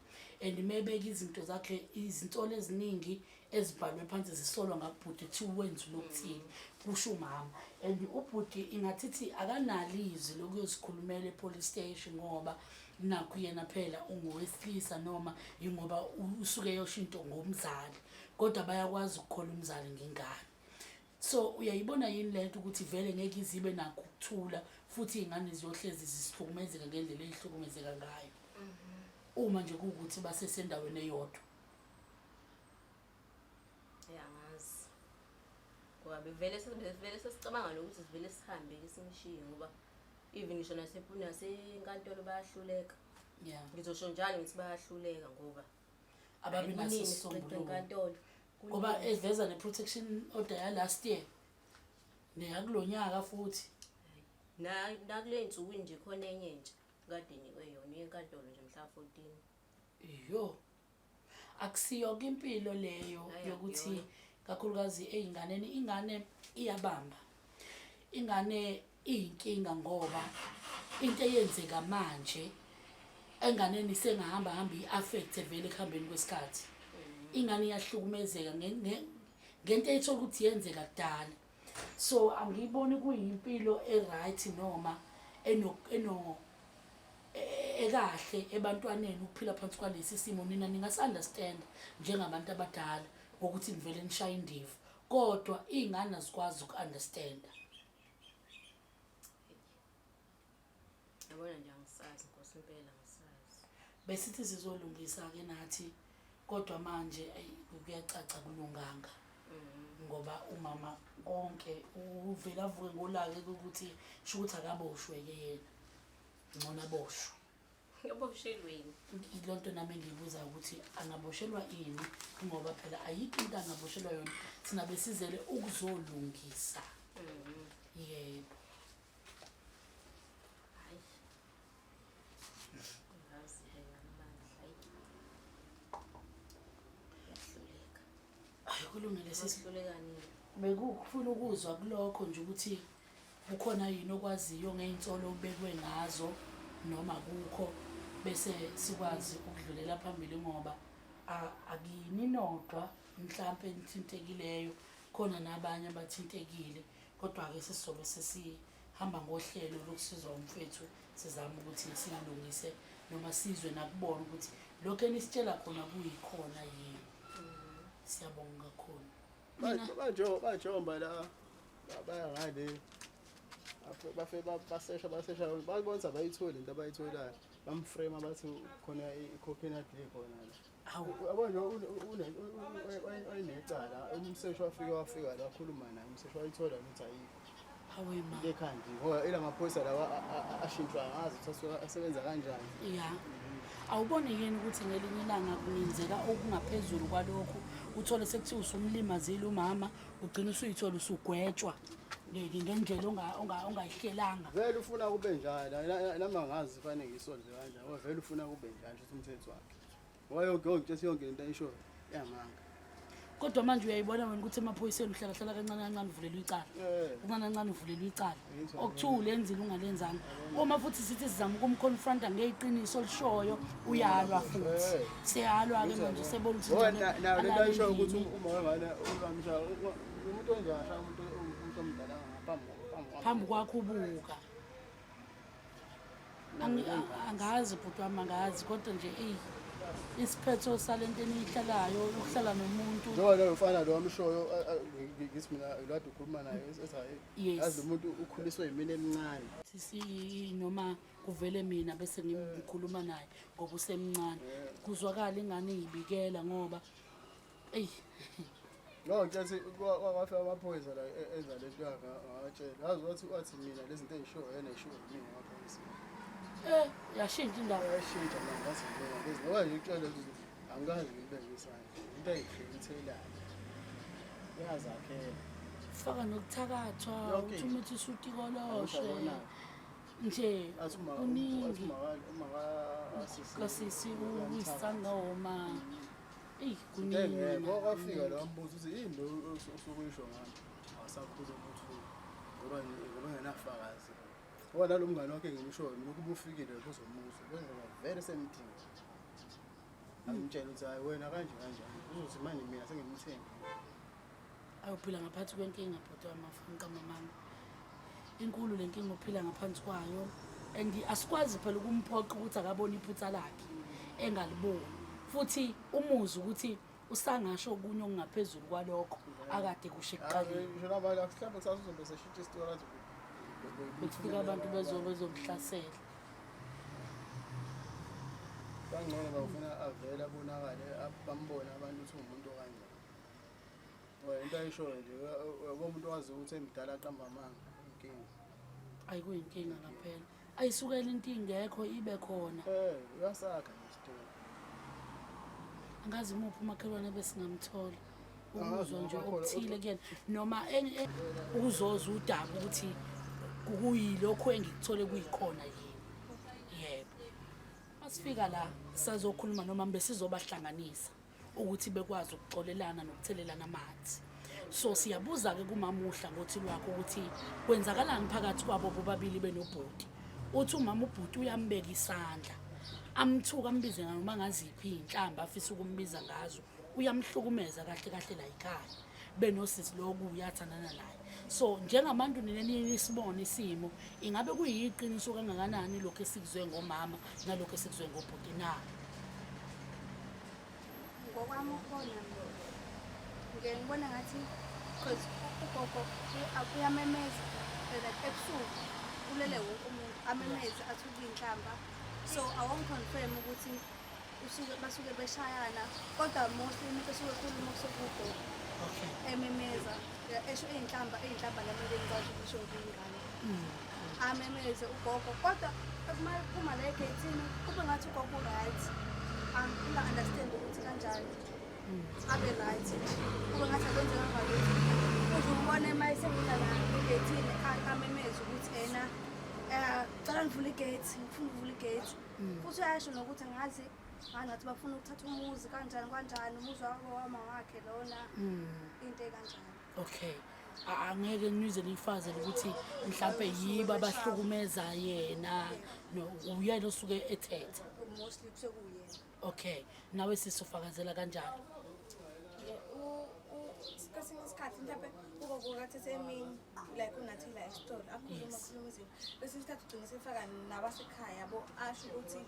[SPEAKER 1] and mebeka izinto zakhe, izinsolo eziningi ezibhalwe phansi zisolwa ngakubhuti, kuthiwa wenza lokuthile, kusho umama. And ubhuti ingathithi akanalo izwi lokuyozikhulumela e-police station, ngoba nakhu yena phela ungowesilisa, noma yingoba usuke eyosho into ngomzali, kodwa bayakwazi ukukhola umzali ngengane. So uyayibona yini lento ukuthi vele ngeke izibe nakho ukuthula, futhi iy'ngane ziyohlezi zihlukumezeka ngendlela ey'hlukumezeka ngayo uma nje kuwukuthi basesendaweni eyodwa?
[SPEAKER 5] Ya, angazi, ngoba bevele bevele sesicabanga nokuthi sivele sihambe-ke simshiye, ngoba even ngisho nasenkantolo bayahluleka. Ngizosho njalo ngithi bayahluleka ngoba
[SPEAKER 1] ababi naso
[SPEAKER 5] kunini siqeda
[SPEAKER 1] isisombululo.
[SPEAKER 5] Enkantolo.
[SPEAKER 1] Ngoba
[SPEAKER 5] Kunini.
[SPEAKER 1] eveza ne-protection order ya-last year neyakulo nyaka futhi.
[SPEAKER 5] Nakule y'nsukwini nje khona enye entsha kade inikwe yona enkantolo nje mhla 14.
[SPEAKER 1] Yo, akusiyo-ke impilo leyo.
[SPEAKER 5] Hhayi,
[SPEAKER 1] Yokuthi
[SPEAKER 5] akuyona.
[SPEAKER 1] kakhulukazi ey'nganeni, ingane iyabamba, ingane iyinkinga, ngoba into eyenzeka manje enganeni isengahamba hamba i-affect vele ekuhambeni kwesikhathi. Ingane iyahlukumezeka ngento eyithola ukuthi yenzeka kudala. So angiyiboni kuyimpilo e-right noma eno ekahle ebantwaneni ukuphila phansi kwalesi simo. Nina ningasi-understand njengabantu abadala ngokuthi nivele nishaye indiva, kodwa iy'ngane azikwazi uku-understanda.
[SPEAKER 5] Yabona nje, angisazi nkosi, impela angisazi.
[SPEAKER 1] Besithi sizolungisa-ke nathi, kodwa manje ayi, kuyacaca kulunganga, ngoba umama konke uvele avuke ngolaka ukuthi sho ukuthi akaboshwe-ke yena, ngcono aboshwe.
[SPEAKER 5] Yaboshelweni?
[SPEAKER 1] Ilo nto nami engiyibuzayo ukuthi angaboshelwa ini, ngoba phela ayikho into angaboshelwa yona. Thina besizele ukuzolungisa. Yebo.
[SPEAKER 5] Hayi, angazi-ke ngamandla, hayi, yahluleka.
[SPEAKER 1] Hayi, kulungile sisi.
[SPEAKER 5] Sihluleka nini?
[SPEAKER 1] Bekufuna ukuzwa kulokho nje ukuthi kukhona yini okwaziyo ngey'nsolo obekwe ngazo noma kukho, bese sikwazi ukudlulela phambili, ngoba akini nodwa mhlampe nithintekileyo, khona nabanye abathintekile. Kodwa-ke sesizobe sesihamba ngohlelo lokusizwa umfethu, sizame ukuthi siyilungise noma sizwe nakubona ukuthi lokhu enisitshela khona kuyikhona yini. Siyabonga kakhulu.
[SPEAKER 2] Bajomba la, baya ngale, bafe basesha basesha, babona ukuthi abayitholi into abayitholayo, bamframe bathi khona i-coconut le khona la.
[SPEAKER 1] Hawu.
[SPEAKER 2] Yabo nje unecala, umseshi wafika la wakhuluma naye, umseshi wayithola ukuthi ayikho.
[SPEAKER 1] Hawe ma.
[SPEAKER 2] Into ekhandi ngoba ila maphoyisa lawa ashintshwa angazi ukuthi asuke asebenza kanjani.
[SPEAKER 1] Ya. Awuboni yini ukuthi ngelinye ilanga kungenzeka okungaphezulu kwalokhu, uthole sekuthiwa usumlimazile umama, ugcine usuyithola usugwetshwa ngendlela ongayihlelanga.
[SPEAKER 2] Vele ufuna kube njalo, nami angazi kufanele ngiyisolve kanjani, ngoba vele ufuna kube njalo shuthi umthetho wakhe. Ngoba yonke yonke yonke lento ayishoyo iyamanga.
[SPEAKER 1] Kodwa manje uyayibona wena ukuthi emaphoyiseni uhlala hlala kancane kancane uvulelwa icala. Kancane kancane uvulelwa icala. Okuthiwa ulenzile ungalenzanga. Uma futhi sithi sizama ukumconfronta ngeqiniso olishoyo uyalwa futhi. Seyalwa-ke manje usebona ukuthi
[SPEAKER 2] Ngoba
[SPEAKER 1] njalo
[SPEAKER 2] nayo lento ayishoyo ukuthi
[SPEAKER 1] alalelini.
[SPEAKER 2] uma wengane ukamsha umuntu onjani ashaya umuntu omdala ngaphambi phambi
[SPEAKER 1] Phambi kwakho ubuka. Angazi bhuti wami, angazi, kodwa nje eyi isiphetho salento eniyihlalayo ukuhlala nomuntu.
[SPEAKER 2] Njengoba loyo mfana lo amshoyo ngithi mina lwade ukhuluma naye ethi hayi,
[SPEAKER 1] Yes.
[SPEAKER 2] yazi lo muntu ukhuliswe yimina emncane.
[SPEAKER 1] Sisi noma kuvele mina bese ngikhuluma naye ngoba usemncane. Kuzwakala ingane iyibikela ngoba eyi.
[SPEAKER 2] No, ngithi kwafika amaphoyisa la enza lento yakhe ngawatshela. Yazi wathi mina lezi zinto ey'shoyo yena ey'shoyo yimina amaphoyisa.
[SPEAKER 1] Yashintsha indaba.
[SPEAKER 2] Yashintsha manje ngathi ngibona lezi ngoba nje ngitshela ukuthi angikaze ngibeke isandla. Into ey'khethelayo. Iyazakhela.
[SPEAKER 1] Faka nokuthakathwa,
[SPEAKER 2] Yonke
[SPEAKER 1] uthi
[SPEAKER 2] into.
[SPEAKER 1] umuthi usutikoloshe.
[SPEAKER 2] Awusabona.
[SPEAKER 1] Nje,
[SPEAKER 2] Athi
[SPEAKER 1] kuningi.
[SPEAKER 2] athi uma ka-sisi
[SPEAKER 1] Kasisi uyisangoma. Eyi,
[SPEAKER 2] Into engekho,
[SPEAKER 1] kuningi.
[SPEAKER 2] kwafika lo wambuza ukuthi yini lo osukuyisho ngami. Awasakhuluma ukuthi ngoba engenafakazi. Ngoba nalo mngane wakhe engimshoyo mina ukuba ufikile uzomuzwa, kwenza vele semdinga. Amtshela ukuthi hayi wena kanje kanje. Uzothi manje mina sengimthembi.
[SPEAKER 1] Awuphila ngaphansi kwenkinga bhuti wami, afunqa mamami. Inkulu le nkinga ophila ngaphansi kwayo. And asikwazi phela ukumphoqa ukuthi akabone iphutha lakhe engaliboni. Futhi umuzwe ukuthi usangasho okunye okungaphezulu kwalokho akade kusho ekuqaleni.
[SPEAKER 2] Ngisho nabanye mhlawumbe kusasa uzobe seshintsha isitori athi
[SPEAKER 1] Kufika abantu bezomhlasela.
[SPEAKER 2] Kangcono bafuna avele abonakale bambone abantu ukuthi uwumuntu okanjani. Ngoba into ayishoyo nje uyabo umuntu owazi ukuthi emdala aqamba amanga inkinga.
[SPEAKER 1] Ayikuyinkinga ngaphela. Ayisukela into ingekho ibe khona.
[SPEAKER 2] Uyasakha nje isitori.
[SPEAKER 1] Angazi imuphi umakhelwane besingamthola.
[SPEAKER 2] Angazi
[SPEAKER 1] Ukuzwa nje
[SPEAKER 2] noma khona
[SPEAKER 1] okuthile kuyena noma ukuzoza udaba ukuthi kuyilokho engikuthole kuyikhona yini. Yebo. Masifika la sazokhuluma noma besizobahlanganisa ukuthi bekwazi ukuxolelana nokuthelelana amanzi. So siyabuza ke kumama uhlangothi lwakho ukuthi kwenzakalani phakathi kwabo bobabili benobhuti. Uthi umama ubhuti uyambeka isandla. Amthuka ambize noma ngaziphi inhlamba afisa ukumbiza ngazo. Uyamhlukumeza kahle kahle la ekhaya. Benosisi lokhu uyathandana naye. So njengabantu nina nisibone isimo ingabe kuyiqiniso kangakanani lokho esikuzwe ngomama nalokho esikuzwe ngobhuti na?
[SPEAKER 6] Ngokwami ukubona ngike ngibona ngathi because ugogo uyamemeza like ebusuku ulele wonke umuntu amemeze athuke inhlamba, so I won't confirm ukuthi usuke basuke beshayana, kodwa mostly umuntu osuke ekhuluma kusuke ugogo. Ememeza esho iy'nhlamba nami ngikwazi ukusho ngiyingane. Amemeze ugogo, kodwa uma kuphuma la egeyithini kube ngathi ugogo u-right. Unga-understand ukuthi kanjani abe right nje, kube ngathi akwenzekanga lutho. Uze umbone uma esengena la egeyithini amemeze ukuthi ena cela ngivule igate, ngifuna ukuvula igate. Futhi uyasho nokuthi angazi ngathi bafuna ukuthatha umuzi kanjani kanjani, umuzi wama wakhe lona, into ekanjani.
[SPEAKER 1] Okay. Angeke nize niyifazele ukuthi mhlambe yibo abahlukumeza yena, no uyena osuke ethethe.
[SPEAKER 6] Mostly kusekuyena.
[SPEAKER 1] Okay. Nawe sisufakazela kanjalo?
[SPEAKER 7] Kwesinye isikhathi mhlawumbe ugogo kathethe emini like unathi la esitolo akhuluma akhuluma izinto, kwesinye isikhathi ugcina sefaka nabasekhaya yabo, asho ukuthi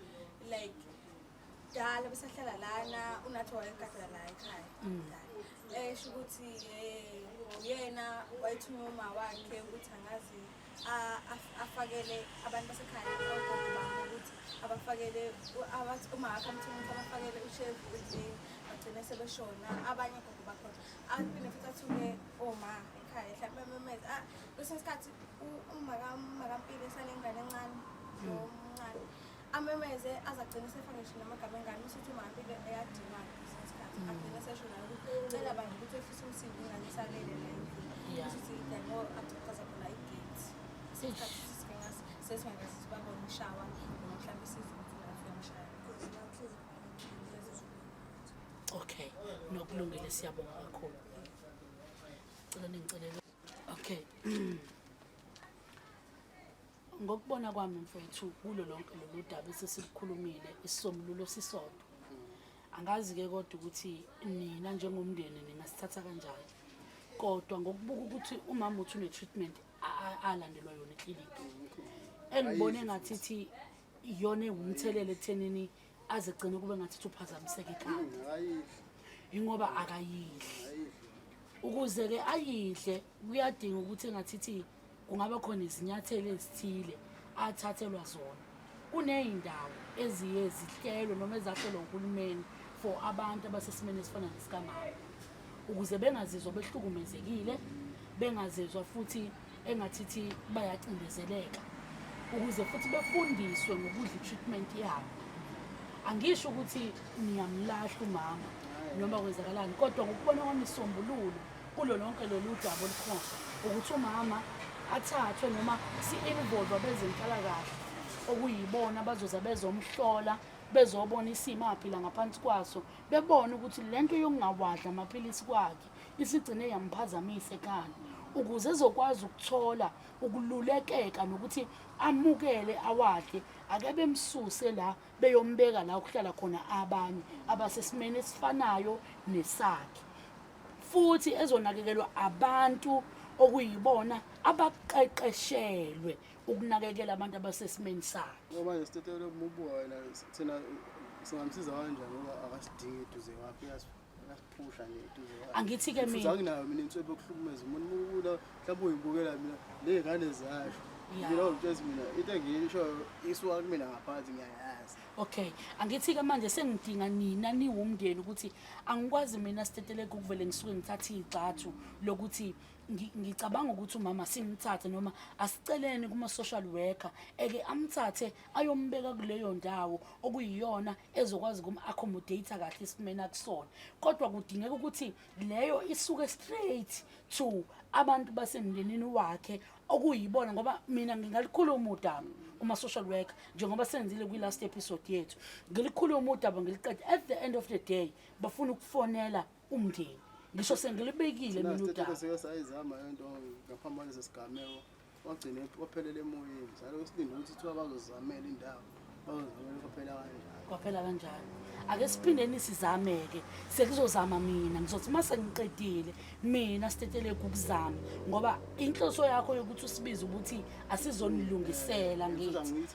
[SPEAKER 7] like dala besahlala lana unathi wayegadela la ekhaya dala, esho ukuthi uyena wayethunywa uma wakhe ukuthi angazi afakele abantu basekhaya ogogo bami ukuthi futhi abafakele abathi uma akhe amthume ukuthi abafakele ushevu endlini bagcine sebeshona abanye gogo bakhona. Aphinde futhi athuke oma ekhaya mhlawumbe bememeze. Ah, kwesinye isikhathi uma kaMpilo esanengane encane lo omncane amemeze aze agcine esefaka ngisho namagama engane usuthi uma kaMpilo eyadinwa kwesinye isikhathi agcine esesho naye ukuthi cela bandla ukuthi wehlise umsindo ingane isalele la endlini. Usuthi the more agqokaza khona igate. Isikhathi sesingakaze sibabone ishawa noma mhlawumbe isizwe ukuthi ngathi uyamshaya.
[SPEAKER 1] Okay, nokulungile siyabonga kakhulu. Cela ningicelele. Okay. Ngokubona kwami mfethu kulo lonke lolu daba esesilukhulumile isisombululo sisodwa. Angazi-ke kodwa ukuthi nina njengomndeni ningasithatha kanjani. Kodwa ngokubuka ukuthi umama uthi une-treatment alandelwa yona eklinikhi. Engibone engathi ithi iyona ewumthelela ekuthenini aze gcine kube ngathi uthi uphazamiseka ekhanda. Ingoba akayidli. Ukuze-ke ayidle kuyadinga ukuthi engathithi kungaba khona izinyathelo ezithile athathelwa zona. Kuney'ndawo eziye zihlelwe noma ezahlelwa uhulumeni for abantu abasesimeni esifana nesikamama ukuze bengazizwa behlukumezekile, bengazizwa futhi engathithi bayacindezeleka, ukuze futhi befundiswe ngokudla i-treatment yabo. Angisho ukuthi niyamlahla umama noma kwenzakalani, kodwa ngokubona kwami isombululo kulo lonke lolu daba olukhona ukuthi umama athathwe noma si-involve abezenhlalakahle okuyibona abazoza bezomhlola bezobona isimo aphila ngaphansi kwaso bebone ukuthi le nto yokungawadli amaphilisi kwakhe isigcine yamphazamisa ekhanda ukuze ezokwazi ukuthola ukululekeka nokuthi amukele awadle ake bemsuse la beyombeka la okuhlala khona abanye abasesimeni esifanayo nesakhe futhi ezonakekelwa abantu okuyibona abaqeqeshelwe ukunakekela abantu abasesimeni sakhe.
[SPEAKER 2] Ngoba manje sitetele umubuka wena thina singamsiza kanjani ngoba akasidingi eduze kwakhe uyasiphusha nje eduze kwakhe.
[SPEAKER 1] Angithi ke
[SPEAKER 2] mina anginayo mina inswebe yokuhlukumeza umuntu ukula mhlawumbe uyibukela mina ley'ngane ziyasho. Mina ngitshela mina into engiyishoyo isuka kumina ngaphansi ngiyayazi.
[SPEAKER 1] Okay, angithi ke manje sengidinga nina niwumndeni ukuthi angikwazi mina siteteleke ukuvele ngisuke ngithathe igxathu lokuthi ngicabanga ukuthi umama simthathe noma asiceleni kuma social worker eke amthathe ayombeka kuleyo ndawo okuyiyona ezokwazi kum accommodate kahle isimeni akusona kodwa kudingeka ukuthi leyo isuke straight to abantu basemndenini wakhe okuyibona ngoba mina ngingalikhuluma udaba kuma-social worker njengoba senzile kwi-last episode yethu ngilikhuluma udaba ngiliqede at the end of the day bafuna ukufonela umndeni ngisho sengilibekile mina udaba
[SPEAKER 2] sike sayizama lento ngaphambi kwalesi sigameko wagcine waphelela emoyeni njalo silinde ukuthi kuthiwa bazozamela indawo bazozamela kwaphela kanjalo
[SPEAKER 1] kwaphela kanjalo ake siphindeni sizame-ke sekuzozama mina ngizothi uma sengiqedile mina sitetelegu ukuzama ngoba inhloso yakho yokuthi usibize ukuthi asizonilungisela ngithi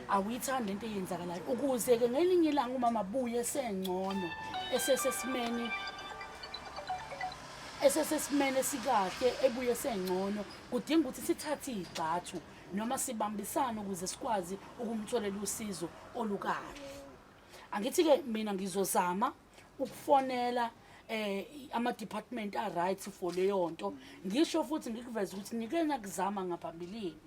[SPEAKER 1] awuyithandi into eyenzakalayo ukuze-ke ngelinye ilanga umama abuye esengcono esesesimeni esesesimeni esikahle ebuye esengcono kudinga ukuthi sithathe iy'gxathu noma sibambisane ukuze sikwazi ukumtholela usizo olukahle angithi-ke mina ngizozama ukufonela eh ama department a right for leyo nto ngisho futhi ngikuveze ukuthi nike nakuzama ngaphambilini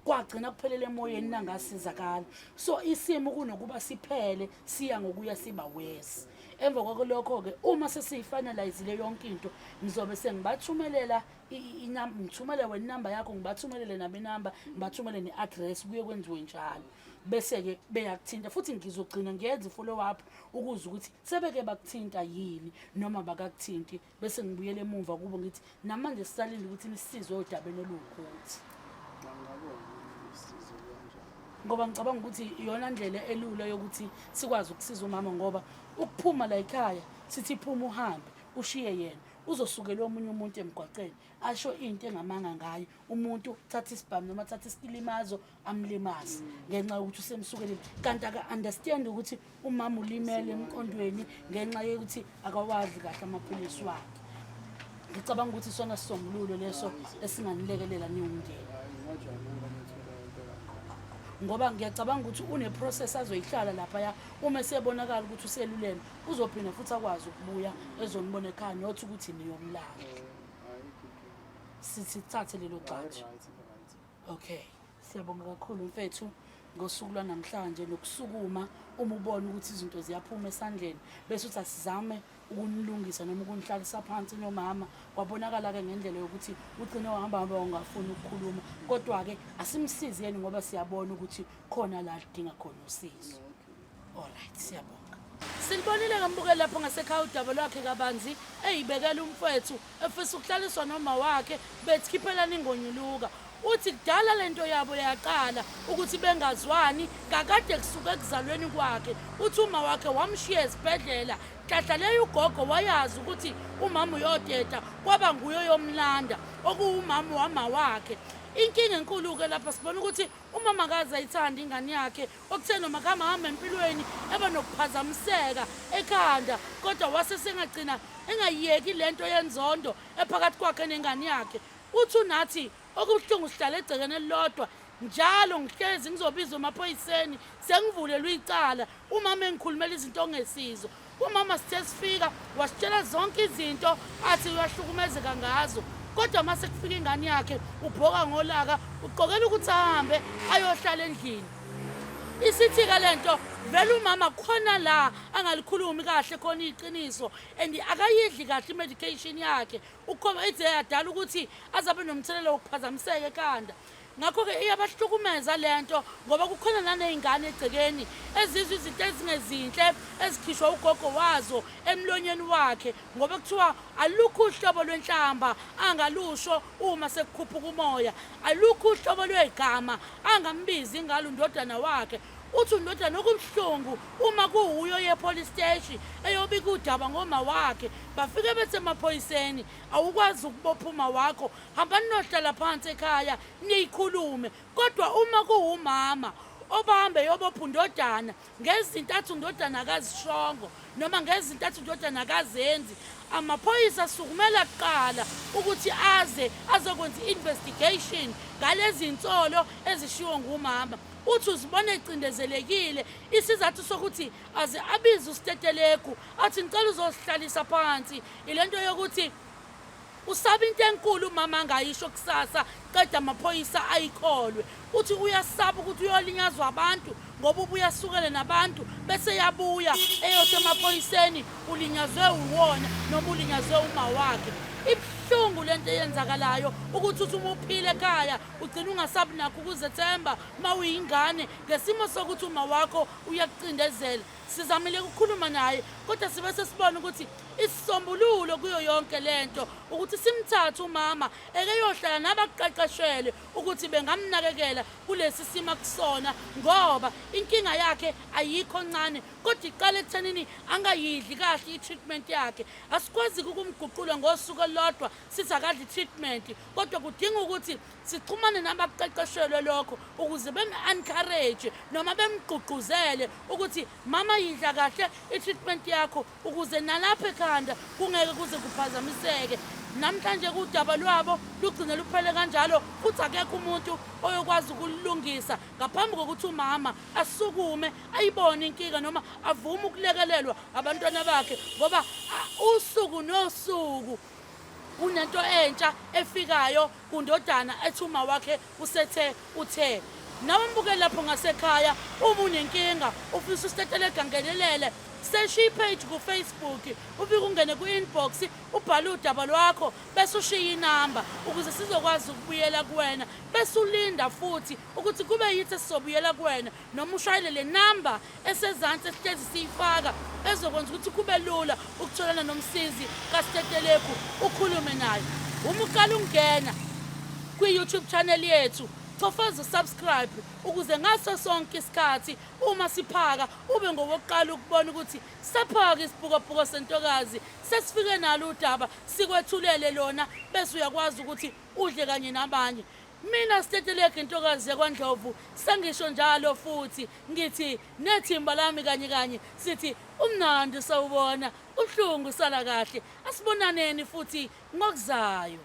[SPEAKER 1] kwagcina kuphelele emoyeni nangasizakala so isimo kunokuba siphele siya ngokuya siba worse emva kwakulokho ke uma sesiyifinalizile yonke into ngizobe sengibathumelela ngithumele wena inamba yakho ngibathumelele nami inamba ngibathumele ne-address kuye kwenziwe njalo bese-ke beyakuthinta futhi ngizogcina ngiyenza i-follow up ukuze ukuthi sebeke bakuthinta yini noma bakakuthinti bese ngibuyele emumva kubo ngithi namanje sisalinde ukuthi nisizwe odabeni oluwukuthi ngoba ngicabanga ukuthi iyona ndlela elula yokuthi sikwazi ukusiza umama ngoba ukuphuma la ekhaya sithi phuma uhambe ushiye yena uzosukelwa omunye umuntu emgwaqeni asho into engamanga ngayo umuntu thatha isibhamu noma thatha isilimazo amlimaze ngenxa yokuthi usemsukelile kanti aka-understand ukuthi umama ulimele emqondweni ngenxa yokuthi akawadli kahle amaphilisi wakhe ngicabanga ukuthi isona sisombululo leso esinganilekelela niwumndeni. Ngoba ngiyacabanga ukuthi une-process azoyihlala laphaya, uma esebonakala ukuthi useluleme uzophinda futhi akwazi ukubuya ezonibona ekhaya, not ukuthi niyomlanda.
[SPEAKER 2] Ayikho inkinga.
[SPEAKER 1] Sithi sithathe lelo
[SPEAKER 2] Hayi,
[SPEAKER 1] gxathu.
[SPEAKER 2] right, right.
[SPEAKER 1] Okay, siyabonga kakhulu mfethu ngosuku lwanamhlanje nokusukuma uma ubona ukuthi izinto ziyaphuma esandleni, bese uthi asizame ukunilungisa noma ukunihlalisa phansi nomama. Kwabonakala-ke ngendlela yokuthi ugcine wahamba hamba ungafuni ukukhuluma, kodwa-ke asimsize yeni ngoba siyabona ukuthi khona la lidinga khona usizo. Alright, siyabonga. Silibonile ke mbukeli lapho ngasekhaya udaba lwakhe kabanzi, eyibekela umfwethu efisa ukuhlaliswa noma wakhe, bethi khiphelani ingonyuluka. Uthi kudala lento yabo yaqala ukuthi bengazwani kakade kusuka ekuzalweni kwakhe. Uthi uma wakhe wamshiya esibhedlela, hlahla leyo ugogo wayazi ukuthi umama uyoteta, kwaba nguye yomlanda okuwumama wama wakhe. Inkinga enkulu-ke lapha sibona ukuthi umama akaze ayithande ingane yakhe, okuthe noma kuhamba empilweni eba nokuphazamiseka ekhanda, kodwa wase sengagcina engayiyeki lento yenzondo ephakathi kwakhe nengane yakhe. Uthi unathi okubuhlungu sihlala egcekeni elilodwa njalo, ngihlezi ngizobizwa emaphoyiseni sengivulelwe icala, umama engikhulumela izinto ongesizo. Umama sithe sifika wasitshela zonke izinto athi uyahlukumezeka ngazo, kodwa uma sekufika ingane yakhe ubhoka ngolaka, uqokela ukuthi ahambe ayohlala endlini. Isithi-ke le nto vele umama khona la angalikhulumi kahle khona iqiniso, and akayidli kahle i-medication yakhe, ukhoma ize yadala ukuthi azabe nomthelela wokuphazamiseka ekhanda. Ngakho-ke iyabahlukumeza le nto, ngoba kukhona naney'ngane egcekeni ezizwa izinto ezingezinhle ezikhishwa ugogo wazo emlonyeni wakhe, ngoba kuthiwa alukho uhlobo lwenhlamba angalusho uma sekukhuphuka umoya, alukho uhlobo lwegama angambizi ngalo undodana wakhe. Uthi undodana okubuhlungu uma kuwuyo ye-police station eyobika udaba ngoma wakhe, bafike bethi emaphoyiseni awukwazi ukubopha uma wakho, hambani nohlala phansi ekhaya niyikhulume. Kodwa uma kuwumama obambe yobopha undodana ngezinto athi undodana akazishongo noma ngezinto athi undodana akazenzi, amaphoyisa asukumela kuqala ukuthi aze azokwenza i-investigation ngalezi nsolo ezishiwo ngumama. Uthi uzibona ecindezelekile, isizathu sokuthi aze abize uStetelegu athi ngicela uzosihlalisa phansi ilento yokuthi usaba into enkulu umama angayisho kusasa, qeda amaphoyisa ayikholwe. Uthi uyasaba ukuthi uyolinyazwa abantu ngoba ubuya asukele nabantu, bese yabuya eyothi emaphoyiseni ulinyazwe uwona noma ulinyazwe uma wakhe. Ibuhlungu lento eyenzakalayo ukuthi uthi uma uphila ekhaya ugcina ungasabi nakho ukuzethemba uma uyingane ngesimo sokuthi uma wakho uyakucindezela. Sizamile ukukhuluma naye, kodwa sibe sesibona ukuthi isisombululo kuyo yonke lento ukuthi simthathe umama eke yohlala nabakuqeqeshelwe ukuthi bengamnakekela kulesi simo akusona, ngoba inkinga yakhe ayikho ncane, kodwa iqala ekuthenini angayidli kahle i-treatment yakhe. Asikwazi ukumguqula ngosuku olulodwa sithi akadli i-treatment, kodwa kudinga ukuthi sixhumane nabakuqeqeshelwe lokho ukuze bem-encourage noma bemgqugquzele ukuthi mama yidla kahle i-treatment yakho, ukuze nalapha ekhanda kungeke kuze kuphazamiseke. Namhlanje kudaba lwabo lugcine luphele kanjalo, futhi akekho umuntu oyokwazi ukulungisa ngaphambi kokuthi umama asukume ayibone inkinga noma avume ukulekelelwa abantwana bakhe, ngoba usuku nosuku kunento entsha efikayo kundodana ethi uma wakhe usethe uthe. Nawe mbukeli lapho ngasekhaya, uma unenkinga ufisa uStetelegu angenelele, sesha i-page ku-Facebook, ufike ungene ku-inbox ubhale udaba lwakho bese ushiya inamba ukuze sizokwazi ukubuyela kuwena, bese ulinda futhi ukuthi kube yithi esizobuyela kuwena, noma ushayele le namba esezansi esihlezi siyifaka ezokwenza ukuthi kube lula ukutholana nomsizi kaStetelegu ukhulume naye. Uma uqala ungena kwi-YouTube channel yethu, chofoza usubscribe ukuze ngaso sonke isikhathi uma siphaka ube ngowokuqala ukubona ukuthi saphaka isibhukobhuko sentokazi, sesifike nalo udaba sikwethulele lona, bese uyakwazi ukuthi udle kanye nabanye. Mina Stetelegu intokazi yakwaNdlovu, sengisho njalo futhi ngithi nethimba lami kanye kanye sithi umnandi sawubona, ubuhlungu sala kahle. Asibonaneni futhi ngokuzayo.